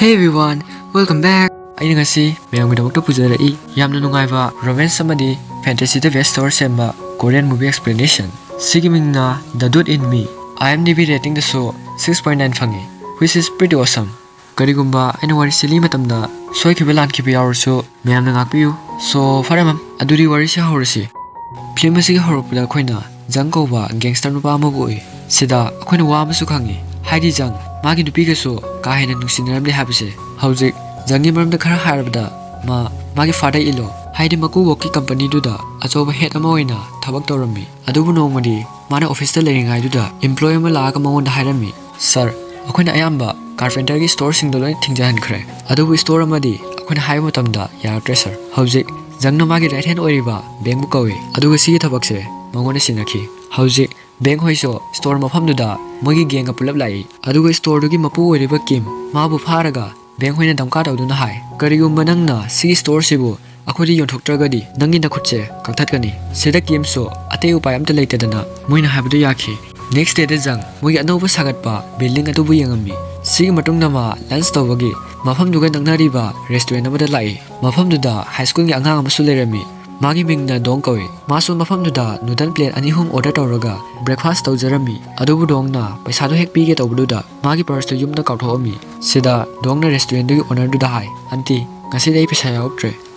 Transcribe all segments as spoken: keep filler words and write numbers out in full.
Hey everyone, welcome back. ꯑꯩꯅ ꯉꯁꯤ ꯃꯌꯥꯝꯒꯤꯗꯃꯛꯇ ꯄꯨꯖꯔꯛꯏ ꯌꯥꯝꯅ ꯅꯨꯡꯉꯥꯏꯕ romance ꯑꯃꯗꯤ fantasyꯗ best story ꯁꯦꯝꯕ Korean movie explanation꯫ ꯁꯤꯒꯤ ꯃꯤꯡꯅ The Dude in Me꯫ IMDb ratingꯗꯁꯨ six point nine ꯐꯪꯉꯤ, which is pretty awesome꯫ ꯀꯔꯤꯒꯨꯝꯕ ꯑꯩꯅ ꯋꯥꯔꯤ ꯁꯤꯜꯂꯤ ꯃꯇꯝꯗ ꯁꯣꯏꯈꯤꯕ ꯂꯥꯟꯈꯤꯕ ꯌꯥꯎꯔꯁꯨ ꯃꯌꯥꯝꯅ ꯉꯥꯛꯄꯤꯌꯨ꯫ So ꯐꯔꯦ ꯃꯦꯝ, ꯑꯗꯨꯗꯤ ꯋꯥꯔꯤꯁꯤ ꯍꯧꯔꯁꯤ꯫ ꯐꯤꯂꯝ ꯑꯁꯤꯒꯤ ꯍꯧꯔꯛꯄꯗ ꯑꯩꯈꯣꯏꯅ ꯖꯪ ꯀꯧꯕ gangster ꯅꯨꯄꯥ ꯑꯃꯕꯨ ꯎꯏ꯫ ꯁꯤꯗ ꯑꯩꯈꯣꯏꯅ ꯋꯥ ꯑꯃꯁꯨ ꯈꯪꯉꯤ, ꯍꯥꯏꯗꯤ ꯖꯪ ꯃꯥꯒꯤ ꯅꯨꯄꯤꯒꯁꯨ ꯀꯥ ꯍꯦꯟꯅ ꯅꯨꯡꯁꯤꯅꯔꯝꯗꯦ ꯍꯥꯏꯕꯁꯦ꯫ ꯍꯧꯖꯤꯛ ꯖꯪꯒꯤ ꯃꯔꯝꯗ ꯈꯔ ꯍꯥꯏꯔꯕꯗ, ꯃꯥ ꯃꯥꯒꯤ father-in-law, ꯍꯥꯏꯗꯤ ꯃꯀꯨꯕꯣꯛꯀꯤ company-ꯗꯨꯗ ꯑꯆꯧꯕ head ꯑꯃ ꯑꯣꯏꯅ ꯊꯕꯛ ꯇꯧꯔꯝꯃꯤ꯫ ꯑꯗꯨꯕꯨ ꯅꯣꯡꯃꯗꯤ ꯃꯥꯅ office-ꯇ ꯂꯩꯔꯤꯉꯩꯗꯨꯗ employee ꯑꯃ ꯂꯥꯛꯑꯒ ꯃꯉꯣꯟꯗ ꯍꯥꯏꯔꯝꯃꯤ, "Sir, ꯑꯩꯈꯣꯏꯅ ꯑꯌꯥꯝꯕ carpenter-ꯒꯤ store-ꯁꯤꯡꯗꯣ ꯂꯣꯏꯅ ꯊꯤꯡꯖꯤꯟꯈ꯭ꯔꯦ, ꯑꯗꯨꯕꯨ store ꯑꯃꯗꯤ ꯑꯩꯈꯣꯏꯅ ꯍꯥꯏꯕ ꯃꯇꯝꯗ ꯌꯥꯔꯛꯇ꯭ꯔꯦ sir꯫" ꯍꯧꯖꯤꯛ ꯖꯪꯅ ꯃꯥꯒꯤ right hand ꯑꯣꯏꯔꯤꯕ ꯕꯦꯡꯕꯨ ꯀꯧꯏ, ꯑꯗꯨꯒ ꯁꯤꯒꯤ ꯊꯕꯛꯁꯦ ꯃꯉꯣꯟꯗ ꯁꯤꯟꯅꯈꯤ꯫ ꯍꯧꯖꯤꯛ ꯕꯦꯡ ꯍꯣꯏꯁꯨ store ꯃꯐꯝꯗꯨꯗ ꯃꯣꯏꯒꯤ gang-ꯒ ꯄꯨꯂꯞ ꯂꯥꯛꯏ, ꯑꯗꯨꯒ store-ꯗꯨꯒꯤ ꯃꯄꯨ ꯑꯣꯏꯔꯤꯕ ꯀꯤꯝ ꯃꯥꯕꯨ ꯐꯥꯔꯒ ꯕꯦꯡ ꯍꯣꯏꯅ ꯗꯝꯀꯥ ꯇꯧꯗꯨꯅ ꯍꯥꯏ, "ꯀꯔꯤꯒꯨꯝꯕ ꯅꯪꯅ ꯁꯤꯒꯤ store-ꯁꯤꯕꯨ ꯑꯩꯈꯣꯏꯗ ꯌꯣꯟꯊꯣꯛꯇ꯭ꯔꯒꯗꯤ ꯅꯪꯒꯤ ꯅꯈꯨꯠꯁꯦ ꯀꯛꯊꯠꯀꯅꯤ꯫" ꯁꯤꯗ ꯀꯤꯝꯁꯨ ꯑꯇꯩ ꯎꯄꯥꯏ ꯑꯝꯇ ꯂꯩꯇꯗꯅ ꯃꯣꯏꯅ ꯍꯥꯏꯕꯗꯨ ꯌꯥꯈꯤ꯫ Next day-ꯗ ꯖꯪ ꯃꯣꯏꯒꯤ ꯑꯅꯧꯕ ꯁꯥꯒꯠꯄ building ꯑꯗꯨꯕꯨ ꯌꯦꯡꯉꯝꯃꯤ꯫ ꯁꯤꯒꯤ ꯃꯇꯨꯡꯗ ꯃꯥ lunch ꯇꯧꯕꯒꯤ ꯃꯐꯝꯗꯨꯒ ꯅꯛꯅꯔꯤꯕ restaurant ꯑꯃꯗ ꯂꯥꯛꯏ꯫ ꯃꯐꯝꯗꯨꯗ high school-ꯒꯤ ꯑꯉꯥꯡ ꯑꯃꯁꯨ ꯂꯩꯔꯝꯃꯤ꯫ ꯃꯥꯒꯤ ꯃꯤꯡꯅ ꯗꯣꯡ ꯀꯧꯏ꯫ ꯃꯥꯁꯨ ꯃꯐꯝꯗꯨꯗ noodle plate ꯑꯅꯤ ꯑꯍꯨꯝ order ꯇꯧꯔꯒ breakfast ꯇꯧꯖꯔꯝꯃꯤ꯫ ꯑꯗꯨꯕꯨ ꯗꯣꯡꯅ ꯄꯩꯁꯥꯗꯨ ꯍꯦꯛ ꯄꯤꯒꯦ ꯇꯧꯕꯗꯨꯗ ꯃꯥꯒꯤ purse-ꯇꯨ ꯌꯨꯝꯗ ꯀꯥꯎꯊꯣꯛꯑꯝꯃꯤ꯫ ꯁꯤꯗ ꯗꯣꯡꯅ restaurant-ꯗꯨꯒꯤ owner-ꯗꯨꯗ ꯍꯥꯏ, "Aunty, ꯉꯁꯤꯗꯤ ꯑꯩ ꯄꯩꯁꯥ ꯌꯥꯎꯔꯛꯇ꯭ꯔꯦ꯫"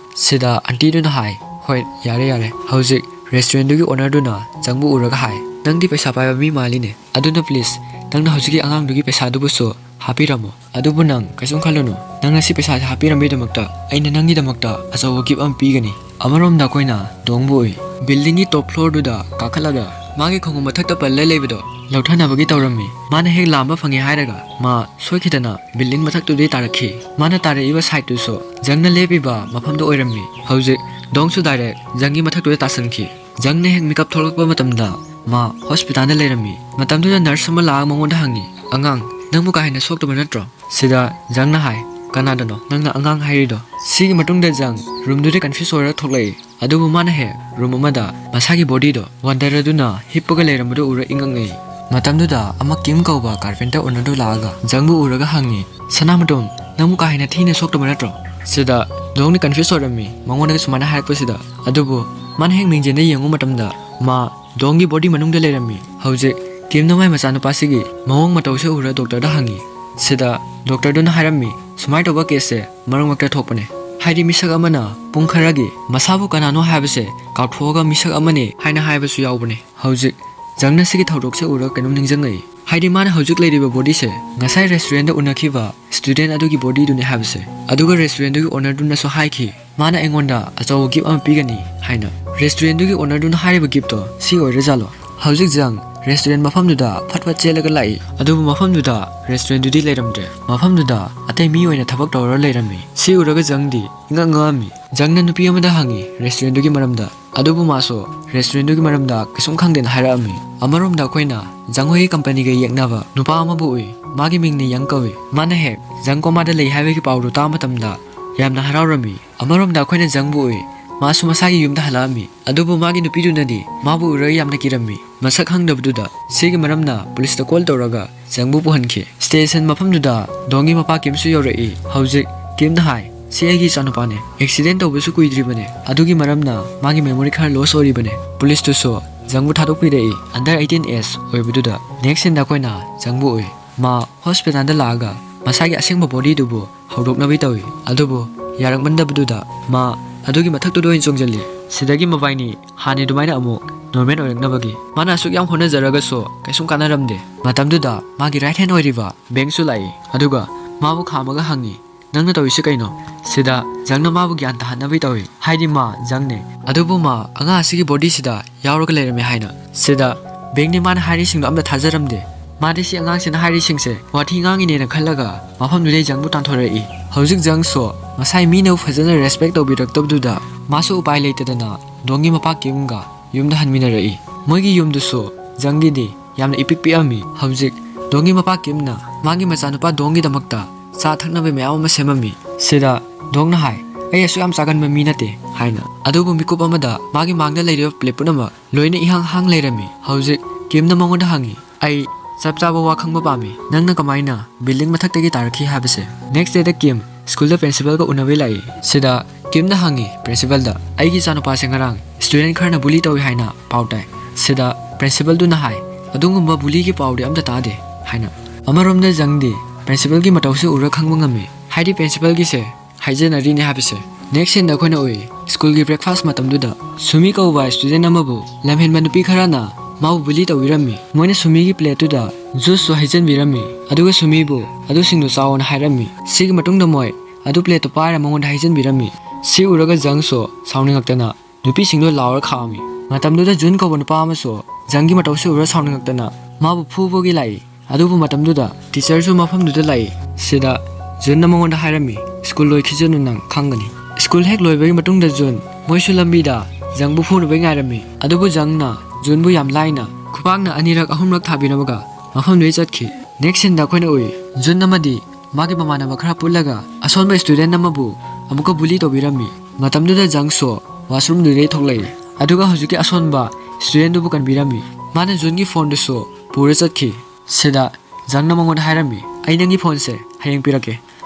ꯁꯤꯗ aunty-ꯗꯨꯅ ꯍꯥꯏ, "ꯍꯣꯏ, ꯌꯥꯔꯦ, ꯌꯥꯔꯦ꯫" ꯍꯧꯖꯤꯛ restaurant-ꯗꯨꯒꯤ owner-ꯗꯨꯅ ꯖꯪꯕꯨ ꯎꯔꯒ ꯍꯥꯏ, "ꯅꯪꯗꯤ ꯄꯩꯁꯥ ꯄꯥꯏꯕ ꯃꯤ ꯃꯥꯜꯂꯤꯅꯦ꯫ ꯑꯗꯨꯅ please, ꯅꯪꯅ ꯍꯧꯖꯤꯛꯀꯤ ꯑꯉꯥꯡꯗꯨꯒꯤ ꯄꯩꯁꯥꯗꯨꯕꯨꯁꯨ ꯍꯥꯞꯄꯤꯔꯝꯃꯣ꯫ ꯑꯗꯨꯕꯨ ꯅꯪ ꯀꯩꯁꯨꯝ ꯈꯜꯂꯨꯅꯨ, ꯅꯪꯅ ꯁꯤ ꯄꯩꯁꯥꯁꯦ ꯍꯥꯞꯄꯤꯔꯝꯕꯒꯤꯗꯃꯛꯇ ꯑꯩꯅ ꯅꯪꯒꯤꯗꯃꯛꯇ ꯑꯆꯧꯕ gift ꯑꯃ ꯄꯤꯒꯅꯤ꯫" ꯑꯃꯔꯣꯝꯗ ꯑꯩꯈꯣꯏꯅ ꯗꯣꯡꯕꯨ ꯎꯏ꯫ Building-ꯒꯤ top floor-ꯗꯨꯗ ꯀꯥꯈꯠꯂꯒ ꯃꯥꯒꯤ ꯈꯣꯡꯎꯞ ꯃꯊꯛꯇ ꯄꯜꯂ ꯂꯩꯕꯗꯣ ꯂꯧꯊꯅꯕꯒꯤ ꯇꯧꯔꯝꯃꯤ꯫ ꯃꯥꯅ ꯍꯦꯛ ꯂꯥꯝꯕ ꯐꯪꯉꯦ ꯍꯥꯏꯔꯒ ꯃꯥ ꯁꯣꯏꯈꯤꯗꯅ building ꯃꯊꯛꯇꯨꯗꯩ ꯇꯥꯔꯛꯈꯤ꯫ ꯃꯥꯅ ꯇꯥꯔꯛꯏꯕ side-ꯇꯨꯁꯨ ꯖꯪꯅ ꯂꯦꯞꯄꯤꯕ ꯃꯐꯝꯗꯨ ꯑꯣꯏꯔꯝꯃꯤ꯫ ꯍꯧꯖꯤꯛ ꯗꯣꯡꯁꯨ direct ꯖꯪꯒꯤ ꯃꯊꯛꯇꯨꯗ ꯇꯥꯁꯟꯈꯤ꯫ ꯖꯪꯅ ꯍꯦꯛ ꯃꯤꯀꯞ ꯊꯣꯛꯂꯛꯄ ꯃꯇꯝꯗ ꯃꯥ hospital-ꯗ ꯂꯩꯔꯝꯃꯤ꯫ ꯃꯇꯝꯗꯨꯗ nurse ꯑꯃ ꯂꯥꯛꯑꯒ ꯃꯉꯣꯟꯗ ꯍꯪꯉꯤ, "ꯑꯉꯥꯡ, ꯅꯪꯕꯨ ꯀꯥ ꯍꯦꯟꯅ ꯁꯣꯛꯇꯕ ꯅꯠꯇ꯭ꯔꯣ?" ꯁꯤꯗ ꯖꯪꯅ ꯍꯥꯏ, "ꯀꯅꯥꯗꯅꯣ ꯅꯪꯅ ꯑꯉꯥꯡ ꯍꯥꯏꯔꯤꯗꯣ?" ꯁꯤꯒꯤ ꯃꯇꯨꯡꯗ ꯖꯪ room-ꯗꯨꯗ confuse ꯑꯣꯏꯔꯒ ꯊꯣꯛꯂꯛꯏ꯫ ꯑꯗꯨꯕꯨ ꯃꯥꯅ ꯍꯦꯛ room ꯑꯃꯗ ꯃꯁꯥꯒꯤ body-ꯗꯣ ꯋꯥꯟꯊꯔꯗꯨꯅ ꯍꯤꯞꯄꯒ ꯂꯩꯔꯝꯕꯗꯨ ꯎꯔ ꯏꯉꯛꯅꯩ꯫ ꯃꯇꯝꯗꯨꯗ ꯑꯃ ꯀꯤꯝ ꯀꯧꯕ carpenter owner-ꯗꯨ ꯂꯥꯛꯑꯒ ꯖꯪꯕꯨ ꯎꯔꯒ ꯍꯪꯉꯤ, "ꯁꯅꯥꯃꯇꯣꯝ, ꯅꯪꯕꯨ ꯀꯥ ꯍꯦꯟꯅ ꯊꯤꯅ ꯁꯣꯛꯇꯕ ꯅꯠꯇ꯭ꯔꯣ?" ꯁꯤꯗ ꯗꯣꯡꯅ confuse ꯑꯣꯏꯔꯝꯃꯤ ꯃꯉꯣꯟꯗꯒ ꯁꯨꯃꯥꯏꯅ ꯍꯥꯏꯔꯛꯄꯁꯤꯗ꯫ ꯑꯗꯨꯕꯨ ꯃꯥꯅ ꯍꯦꯛ ꯃꯤꯡꯖꯦꯜꯗ ꯌꯦꯡꯉꯨ ꯃꯇꯝꯗ ꯃꯥ ꯗꯣꯡꯒꯤ body ꯃꯅꯨꯡꯗ ꯂꯩꯔꯝꯃꯤ꯫ ꯍꯧꯖꯤꯛ ꯀꯤꯝꯅ ꯃꯥꯏ ꯃꯆꯥꯅꯨꯄꯥꯁꯤꯒꯤ ꯃꯑꯣꯡ ꯃꯇꯧꯁꯦ ꯎꯔ doctorꯗ ꯍꯪꯉꯤ꯫ ꯁꯤꯗ doctorꯗꯨꯅ ꯍꯥꯏꯔꯝꯃꯤ, ꯁꯨꯃꯥꯏꯅ ꯇꯧꯕ caseꯁꯦ ꯃꯔꯛ ꯃꯔꯛꯇ ꯊꯣꯛꯄꯅꯦ꯫ ꯍꯥꯏꯗꯤ ꯃꯤꯁꯛ ꯑꯃꯅ ꯄꯨꯡ ꯈꯔꯒꯤ ꯃꯁꯥꯕꯨ ꯀꯅꯥꯅꯣ ꯍꯥꯏꯕꯁꯦ ꯀꯥꯎꯊꯣꯛꯑꯒ ꯃꯤꯁꯛ ꯑꯃꯅꯤ ꯍꯥꯏꯅ ꯍꯥꯏꯕꯁꯨ ꯌꯥꯎꯕꯅꯦ꯫ ꯍꯧꯖꯤꯛ ꯖꯪꯅ ꯁꯤꯒꯤ ꯊꯧꯗꯣꯛꯁꯦ ꯎꯔꯒ ꯀꯩꯅꯣꯝ ꯅꯤꯡꯁꯤꯡꯉꯛꯏ꯫ ꯍꯥꯏꯗꯤ ꯃꯥꯅ ꯍꯧꯖꯤꯛ ꯂꯩꯔꯤꯕ bodyꯁꯦ ꯉꯁꯥꯏ restaurantꯗ ꯎꯅꯈꯤꯕ student ꯑꯗꯨꯒꯤ bodyꯗꯨꯅꯤ ꯍꯥꯏꯕꯁꯦ꯫ ꯑꯗꯨꯒ restaurantꯗꯨꯒꯤ ownerꯗꯨꯅꯁꯨ ꯍꯥꯏꯈꯤ, ꯃꯥꯅ ꯑꯩꯉꯣꯟꯗ ꯑꯆꯧꯕ gift ꯑꯃ ꯄꯤꯒꯅꯤ ꯍꯥꯏꯅ꯫ Restaurantꯗꯨꯒꯤ ownerꯗꯨꯅ ꯍꯥꯏꯔꯤꯕ giftꯇꯣ ꯁꯤ ꯑꯣꯏꯔꯖꯥꯠꯂꯣ? ꯍꯧꯖꯤꯛ ꯖꯪ restaurant ꯃꯐꯝꯗꯨꯗ ꯐꯠ ꯐꯠ ꯆꯦꯜꯂꯒ ꯂꯥꯛꯏ꯫ ꯑꯗꯨꯕꯨ ꯃꯐꯝꯗꯨꯗ restaurantꯗꯨꯗꯤ ꯂꯩꯔꯝꯗ꯭ꯔꯦ꯫ ꯃꯐꯝꯗꯨꯗ ꯑꯇꯩ ꯃꯤ ꯑꯣꯏꯅ ꯊꯕꯛ ꯇꯧꯔ ꯂꯩꯔꯝꯃꯤ꯫ ꯁꯤ ꯎꯔꯒ ꯖꯪꯗꯤ ꯏꯉꯛ ꯉꯛꯑꯝꯃꯤ꯫ ꯖꯪꯅ ꯅꯨꯄꯤ ꯑꯃꯗ ꯍꯪꯉꯤ restaurantꯗꯨꯒꯤ ꯃꯔꯝꯗ꯫ ꯑꯗꯨꯕꯨ ꯃꯥꯁꯨ restaurantꯗꯨꯒꯤ ꯃꯔꯝꯗ ꯀꯩꯁꯨꯝ ꯈꯪꯗꯦꯅ ꯍꯥꯏꯔꯛꯑꯝꯃꯤ꯫ ꯑꯃꯔꯣꯝꯗ ꯑꯩꯈꯣꯏꯅ ꯖꯪ ꯍꯣꯏꯒꯤ companyꯒ ꯌꯦꯛꯅꯕ ꯅꯨꯄꯥ ꯑꯃꯕꯨ ꯎꯏ꯫ ꯃꯥꯒꯤ ꯃꯤꯡꯅ ꯌꯪ ꯀꯧꯏ꯫ ꯃꯥꯅ ꯍꯦꯛ ꯖꯪ ꯀꯣꯃꯥꯗ ꯂꯩ ꯍꯥꯏꯕꯒꯤ ꯄꯥꯎꯗꯨ ꯇꯥꯕ ꯃꯇꯝꯗ ꯌꯥꯝꯅ ꯍꯔꯥꯎꯔꯝꯃꯤ꯫ ꯑꯃꯔꯣꯝꯗ ꯑꯩꯈꯣꯏꯅ ꯖꯪꯕꯨ ꯎꯏ꯫ ꯃꯥꯁꯨ ꯃꯁꯥꯒꯤ ꯌꯨꯝꯗ ꯍꯜꯂꯛꯑꯝꯃꯤ꯫ ꯑꯗꯨꯕꯨ ꯃꯥꯒꯤ ꯅꯨꯄꯤꯗꯨꯅꯗꯤ ꯃꯥꯕꯨ ꯎꯔꯒ ꯌꯥꯝꯅ ꯀꯤꯔꯝꯃꯤ꯫ ꯃꯁꯛ ꯈꯪꯗꯕꯗꯨꯗ꯫ ꯁꯤꯒꯤ ꯃꯔꯝꯅ policeꯇ call ꯇꯧꯔꯒ ꯖꯪꯕꯨ ꯄꯨꯍꯟꯈꯤ꯫ Station ꯃꯐꯝꯗꯨꯗ ꯗꯣꯡꯒꯤ ꯃꯄꯥ ꯀꯤꯝꯁꯨ ꯌꯧꯔꯛꯏ꯫ ꯍꯧꯖꯤꯛ ꯀꯤꯝꯅ ꯍꯥꯏ, "ꯁꯤ ꯑꯩꯒꯤ ꯏꯆꯥꯅꯨꯄꯥꯅꯦ꯫ Accident ꯇꯧꯕꯁꯨ ꯀꯨꯏꯗ꯭ꯔꯤꯕꯅꯦ꯫ ꯑꯗꯨꯒꯤ ꯃꯔꯝꯅ ꯃꯥꯒꯤ memory ꯈꯔ loss ꯑꯣꯏꯔꯤꯕꯅꯦ꯫" Policeꯇꯨꯁꯨ ꯖꯪꯕꯨ ꯊꯥꯗꯣꯛꯄꯤꯔꯛꯏ꯫ Under eighteen age ꯑꯣꯏꯕꯗꯨꯗ꯫ Next sceneꯗ ꯑꯩꯈꯣꯏꯅ ꯖꯪꯕꯨ ꯎꯏ꯫ ꯃꯥ hospitalꯗ ꯂꯥꯛꯑꯒ ꯃꯁꯥꯒꯤ ꯑꯁꯦꯡꯕ bodyꯗꯨꯕꯨ ꯍꯧꯗꯣꯛꯅꯕꯤ ꯇꯧꯏ꯫ ꯑꯗꯨꯕꯨ ꯌꯥꯔꯛꯃꯟꯗꯕꯗꯨꯗ ꯃꯥ ꯑꯗꯨꯒꯤ ꯃꯊꯛꯇꯨꯗ ꯑꯣꯏꯅ ꯆꯣꯡꯖꯜꯂꯤ꯫ ꯁꯤꯗꯒꯤ ꯃꯕꯥꯏꯅꯤ ꯍꯥꯟꯅ ꯑꯗꯨꯃꯥꯏꯅ ꯑꯃꯨꯛ normal ꯑꯣꯏꯔꯛꯅꯕꯒꯤ꯫ ꯃꯥꯅ ꯑꯁꯨꯛ ꯌꯥꯝ ꯍꯣꯠꯅꯖꯔꯒꯁꯨ ꯀꯩꯁꯨꯝ ꯀꯥꯟꯅꯔꯝꯗꯦ꯫ ꯃꯇꯝꯗꯨꯗ ꯃꯥꯒꯤ right hand ꯑꯣꯏꯔꯤꯕ ꯕꯦꯡꯁꯨ ꯂꯥꯛꯏ꯫ ꯑꯗꯨꯒ ꯃꯥꯕꯨ ꯈꯥꯝꯃꯒ ꯍꯪꯉꯤ, "ꯅꯪꯅ ꯇꯧꯔꯤꯁꯤ ꯀꯩꯅꯣ?" ꯁꯤꯗ ꯖꯪꯅ ꯃꯥꯕꯨ ꯒ꯭ꯌꯥꯟ ꯇꯥꯍꯟꯅꯕꯒꯤ ꯇꯧꯏ꯫ ꯍꯥꯏꯗꯤ ꯃꯥ ꯖꯪꯅꯦ꯫ ꯑꯗꯨꯕꯨ ꯃꯥ ꯑꯉꯥꯡ ꯑꯁꯤꯒꯤ bodyꯁꯤꯗ ꯌꯥꯎꯔꯒ ꯂꯩꯔꯝꯃꯦ ꯍꯥꯏꯅ꯫ ꯁꯤꯗ ꯕꯦꯡꯅꯤ ꯃꯥꯅ ꯍꯥꯏꯔꯤꯁꯤꯡꯗꯣ ꯑꯝꯇ ꯊꯥꯖꯔꯝꯗꯦ꯫ ꯃꯥꯗꯤ ꯁꯤ ꯑꯉꯥꯡꯁꯤꯅ ꯍꯥꯏꯔꯤꯁꯤꯡꯁꯦ ꯋꯥꯊꯤ ꯉꯥꯡꯉꯤꯅꯦꯅ ꯈꯜꯂꯒ ꯃꯐꯝꯗꯨꯗꯩ ꯖꯪꯕꯨ ꯇꯥꯟꯊꯣꯔꯛꯏ꯫ ꯍꯧꯖꯤꯛ ꯖꯪꯁꯨ ꯉꯁꯥꯏ ꯃꯤꯅ ꯐꯖꯅ respect ꯇꯧꯕꯤꯔꯛꯇꯕꯗꯨꯗ ꯃꯥꯁꯨ ꯎꯄꯥꯏ ꯂꯩꯇꯗꯅ ꯗꯣꯡꯒꯤ ꯃꯄꯥ ꯀꯤꯝꯒ ꯌꯨꯝꯗ ꯍꯟꯃꯤꯟꯅꯔꯛꯏ꯫ ꯃꯣꯏꯒꯤ ꯌꯨꯝꯗꯨꯁꯨ ꯖꯪꯒꯤꯗꯤ ꯌꯥꯝꯅ ꯏꯄꯤꯛ ꯄꯤꯛꯑꯝꯃꯤ꯫ ꯍꯧꯖꯤꯛ ꯗꯣꯡꯒꯤ ꯃꯄꯥ ꯀꯤꯝꯅ ꯃꯥꯒꯤ ꯃꯆꯥꯅꯨꯄꯥ ꯗꯣꯡꯒꯤꯗꯃꯛꯇ ꯆꯥ ꯊꯛꯅꯕ ꯃꯌꯥꯝ ꯑꯃ ꯁꯦꯝꯃꯝꯃꯤ꯫ ꯁꯤꯗ ꯗꯣꯡꯅ ꯍꯥꯏ, "ꯑꯩ ꯑꯁꯨꯛ ꯌꯥꯝ ꯆꯥꯒꯟꯕ ꯃꯤ ꯅꯠꯇꯦ" ꯍꯥꯏꯅ꯫ ꯑꯗꯨꯕꯨ ꯃꯤꯀꯨꯞ ꯑꯃꯗ ꯃꯥꯒꯤ ꯃꯥꯡꯗ ꯂꯩꯔꯤꯕ plate ꯄꯨꯝꯅꯃꯛ ꯂꯣꯏꯅ ꯏꯍꯥꯡ ꯍꯥꯡ ꯂꯩꯔꯝꯃꯤ꯫ ꯍꯧꯖꯤꯛ ꯀꯤꯝꯅ ꯃꯉꯣꯟꯗ ꯍꯪꯉꯤ, "ꯑꯩ ꯆꯞ ꯆꯥꯕ ꯋꯥ ꯈꯪꯕ ꯄꯥꯝꯃꯤ, ꯅꯪꯅ ꯀꯃꯥꯏꯅ building ꯃꯊꯛꯇꯒꯤ ꯇꯥꯔꯛꯈꯤ ꯍꯥꯏꯕꯁꯦ꯫ Next day ꯗ ꯀꯤꯝ ꯁ꯭ꯀꯨꯜꯗ ꯄ꯭ꯔꯤꯟꯁꯤꯄꯜꯒ ꯎꯅꯕ ꯂꯥꯛꯏ꯫ ꯁꯤꯗ ꯀꯤꯝꯅ ꯍꯪꯉꯤ ꯄ꯭ꯔꯤꯟꯁꯤꯄꯜꯗ, "ꯑꯩꯒꯤ ꯏꯆꯥꯅꯨꯄꯥꯁꯦ ꯉꯔꯥꯡ ꯁ꯭ꯇꯨꯗꯦꯟ ꯈꯔꯅ ꯕꯨꯂꯤ ꯇꯧꯏ ꯍꯥꯏꯅ ꯄꯥꯎ ꯇꯥꯏ"꯫ ꯁꯤꯗ ꯄ꯭ꯔꯤꯟꯁꯤꯄꯜꯗꯨꯅ ꯍꯥꯏ, "ꯑꯗꯨꯒꯨꯝꯕ ꯕꯨꯂꯤꯒꯤ ꯄꯥꯎꯗꯤ ꯑꯝꯇ ꯇꯥꯗꯦ" ꯍꯥꯏꯅ꯫ ꯑꯃꯔꯣꯝꯗ ꯖꯪꯗꯤ ꯄ꯭ꯔꯤꯟꯁꯤꯄꯜꯒꯤ ꯃꯇꯧꯁꯦ ꯎꯔ ꯈꯪꯕ ꯉꯝꯃꯤ, ꯍꯥꯏꯗꯤ ꯄ꯭ꯔꯤꯟꯁꯤꯄꯜꯒꯤꯁꯦ ꯍꯥꯏꯖꯅꯔꯤꯅꯦ ꯍꯥꯏꯕꯁꯦ꯫ Next scene ꯗ ꯑꯩꯈꯣꯏꯅ ꯎꯏ, ꯁ꯭ꯀꯨꯜꯒꯤ breakfast ꯃꯇꯝꯗꯨꯗ ꯁꯨꯃꯤ ꯀꯧꯕ ꯁ꯭ꯇꯨꯗꯦꯟ ꯑꯃꯕꯨ ꯂꯝꯍꯦꯟꯕ ꯅꯨꯄꯤ ꯈꯔꯅ ꯃꯥꯕꯨ ꯕꯨꯂꯤ ꯇꯧꯕꯤꯔꯝꯃꯤ꯫ ꯃꯣꯏꯅ ꯁꯨꯃꯤꯒꯤ ꯄ꯭ꯂꯦꯠꯇꯨꯗ ꯖꯨꯁꯁꯨ ꯍꯩꯖꯤꯟꯕꯤꯔꯝꯃꯤ, ꯑꯗꯨꯒ ꯁꯨꯃꯤꯕꯨ ꯑꯗꯨꯁꯤꯡꯗꯨ ꯆꯥꯎꯑꯣꯅ ꯍꯥꯏꯔꯝꯃꯤ꯫ ꯁꯤꯒꯤ ꯃꯇꯨꯡꯗ ꯃꯣꯏ ꯑꯗꯨ ꯄ꯭ꯂꯦꯠꯇꯨ ꯄꯥꯏꯔ ꯃꯉꯣꯟꯗ ꯍꯩꯖꯤꯟꯕꯤꯔꯝꯃꯤ꯫ ꯁꯤ ꯎꯔꯒ ꯖꯪꯁꯨ ꯁꯥꯎꯅꯤꯡꯉꯛꯇꯅ ꯅꯨꯄꯤꯁꯤꯡꯗꯨ ꯂꯥꯎꯔ ꯈꯥꯝꯃꯤ꯫ ꯃꯇꯝꯗꯨꯗ ꯖꯨꯟ ꯀꯧꯕ ꯅꯨꯄꯥ ꯑꯃꯁꯨ ꯖꯪꯒꯤ ꯃꯇꯧꯁꯤ ꯎꯔ ꯁꯥꯎꯅꯤꯡꯉꯛꯇꯅ ꯃꯥꯕꯨ ꯐꯨꯕꯒꯤ ꯂꯥꯛꯏ꯫ ꯑꯗꯨꯕꯨ ꯃꯇꯝꯗꯨꯗ ꯇꯤꯆꯔꯁꯨ ꯃꯐꯝꯗꯨꯗ ꯂꯥꯛꯏ꯫ ꯁꯤꯗ ꯖꯨꯟꯅ ꯃꯉꯣꯟꯗ ꯍꯥꯏꯔꯝꯃꯤ, "ꯁ꯭ꯀꯨꯜ ꯂꯣꯏꯈꯤꯁꯅꯨ, ꯅꯪ ꯈꯪꯒꯅꯤ"꯫ ꯁ꯭ꯀꯨꯜ ꯍꯦꯛ ꯂꯣꯏꯕꯒꯤ ꯃꯇꯨꯡꯗ ꯖꯨꯟ ꯃꯣꯏꯁꯨ ꯂꯝꯕꯤꯗ ꯖꯪꯕꯨ ꯐꯨꯅꯕꯩ ꯉꯥꯏꯔꯝꯃꯤ꯫ ꯑꯗꯨꯕꯨ ꯖꯪꯅ ꯖꯨꯟꯕꯨ ꯌꯥꯝ ꯂꯥꯏꯅ ꯈꯨꯄꯥꯛꯅ ꯑꯅꯤꯔꯛ ꯑꯍꯨꯝꯂꯛ ꯊꯥꯕꯤꯔꯝꯃꯒ ꯃꯐꯝꯗꯨꯗꯩ ꯆꯠꯈꯤ꯫ Next scene ꯗ ꯑꯩꯈꯣꯏꯅ ꯎꯏ, ꯖꯨꯟ ꯑꯃꯗꯤ ꯃꯥꯒꯤ ꯃꯃꯥꯟꯅꯕ ꯈꯔ ꯄꯨꯜꯂꯒ ꯑꯁꯣꯟꯕ ꯁ꯭ꯇꯨꯗꯦꯟ ꯑꯃꯕꯨ ꯑꯃꯨꯛꯀ ꯕꯨꯂꯤ ꯇꯧꯕꯤꯔꯝꯃꯤ꯫ ꯃꯇꯝꯗꯨꯗ ꯖꯪꯁꯨ ꯋꯥꯁꯔꯨꯝꯗꯨꯗꯩ ꯊꯣꯛꯂꯛꯏ, ꯑꯗꯨꯒ ꯍꯧꯖꯤꯛꯀꯤ ꯑꯁꯣꯟꯕ ꯁ꯭ꯇꯨꯗꯦꯟꯗꯨꯕꯨ ꯀꯟꯕꯤꯔꯝꯃꯤ꯫ ꯃꯥꯅ ꯖꯨꯟꯒꯤ ꯐꯣꯟꯗꯨꯁꯨ ꯄꯨꯔ ꯆꯠꯈꯤ꯫ ꯁꯤꯗ ꯖꯪꯅ ꯃꯉꯣꯟꯗ ꯍꯥꯏꯔꯝꯃꯤ, "ꯑꯩ ꯅꯪꯒꯤ ꯐꯣꯟꯁꯦ ꯍꯌꯦꯡ ꯄꯤꯔꯛꯀꯦ"꯫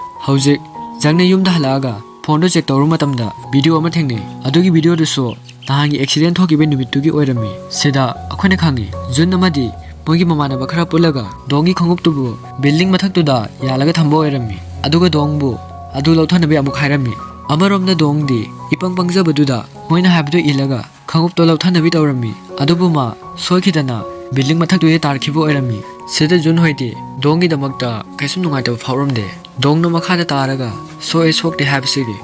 ꯍꯧꯖꯤꯛ ꯖꯪꯅ ꯌꯨꯝꯗ ꯍꯜꯂꯛꯑꯒ ꯐꯣꯟꯗꯣ ꯆꯦꯛ ꯇꯧꯔꯨꯕ ꯃꯇꯝꯗ ꯚꯤꯗꯤꯑꯣ ꯑꯃ ꯊꯦꯡꯅꯩ꯫ ꯑꯗꯨꯒꯤ ꯚꯤꯗꯤꯑꯣꯗꯨꯁꯨ ꯅꯍꯥꯟꯒꯤ ꯑꯦꯛꯁꯤꯗꯦꯟ ꯊꯣꯛꯈꯤꯕ ꯅꯨꯃꯤꯠꯇꯨꯒꯤ ꯑꯣꯏꯔꯝꯃꯤ꯫ ꯁꯤꯗ ꯑꯩꯈꯣꯏꯅ ꯈꯪꯉꯤ, ꯖꯨꯟ ꯑꯃꯗꯤ ꯃꯣꯏꯒꯤ ꯃꯃꯥꯟꯅꯕ ꯈꯔ ꯄꯨꯜꯂꯒ ꯗꯣꯡꯒꯤ ꯈꯣꯡꯎꯞꯇꯨꯕꯨ ꯕꯤꯜꯗꯤꯡ ꯃꯊꯛꯇꯨꯗ ꯌꯥꯜꯂꯒ ꯊꯝꯕ ꯑꯣꯏꯔꯝꯃꯤ꯫ ꯑꯗꯨꯒ ꯗꯣꯡꯕꯨ ꯑꯗꯨ ꯂꯧꯊꯅꯕ ꯑꯃꯨꯛ ꯍꯥꯏꯔꯝꯃꯤ꯫ ꯑꯃꯔꯣꯝꯗ ꯗꯣꯡꯗꯤ ꯏꯄꯪ ꯄꯪꯖꯕꯗꯨꯗ ꯃꯣꯏꯅ ꯍꯥꯏꯕꯗꯨ ꯏꯜꯂꯒ ꯈꯣꯡꯎꯞꯇꯣ ꯂꯧꯊꯅꯕꯤ ꯇꯧꯔꯝꯃꯤ꯫ ꯑꯗꯨꯕꯨ ꯃꯥ ꯁꯣꯏꯈꯤꯗꯅ ꯕꯤꯜꯗꯤꯡ ꯃꯊꯛꯇꯨꯗ ꯇꯥꯔꯛꯈꯤꯕ ꯑꯣꯏꯔꯝꯃꯤ꯫ ꯁꯤꯗ ꯖꯨꯟ ꯍꯣꯏꯗꯤ ꯗꯣꯡꯒꯤꯗꯃꯛꯇ ꯀꯩꯁꯨꯝ ꯅꯨꯡꯉꯥꯏꯇꯕ ꯐꯥꯎꯔꯝꯗꯦ꯫ ꯗꯣꯡꯅ ꯃꯈꯥꯗ ꯇꯥꯔꯒ ꯁꯣꯛꯑꯦ ꯁꯣꯛꯇꯦ ꯍꯥꯏꯕꯁꯤꯗꯤ꯫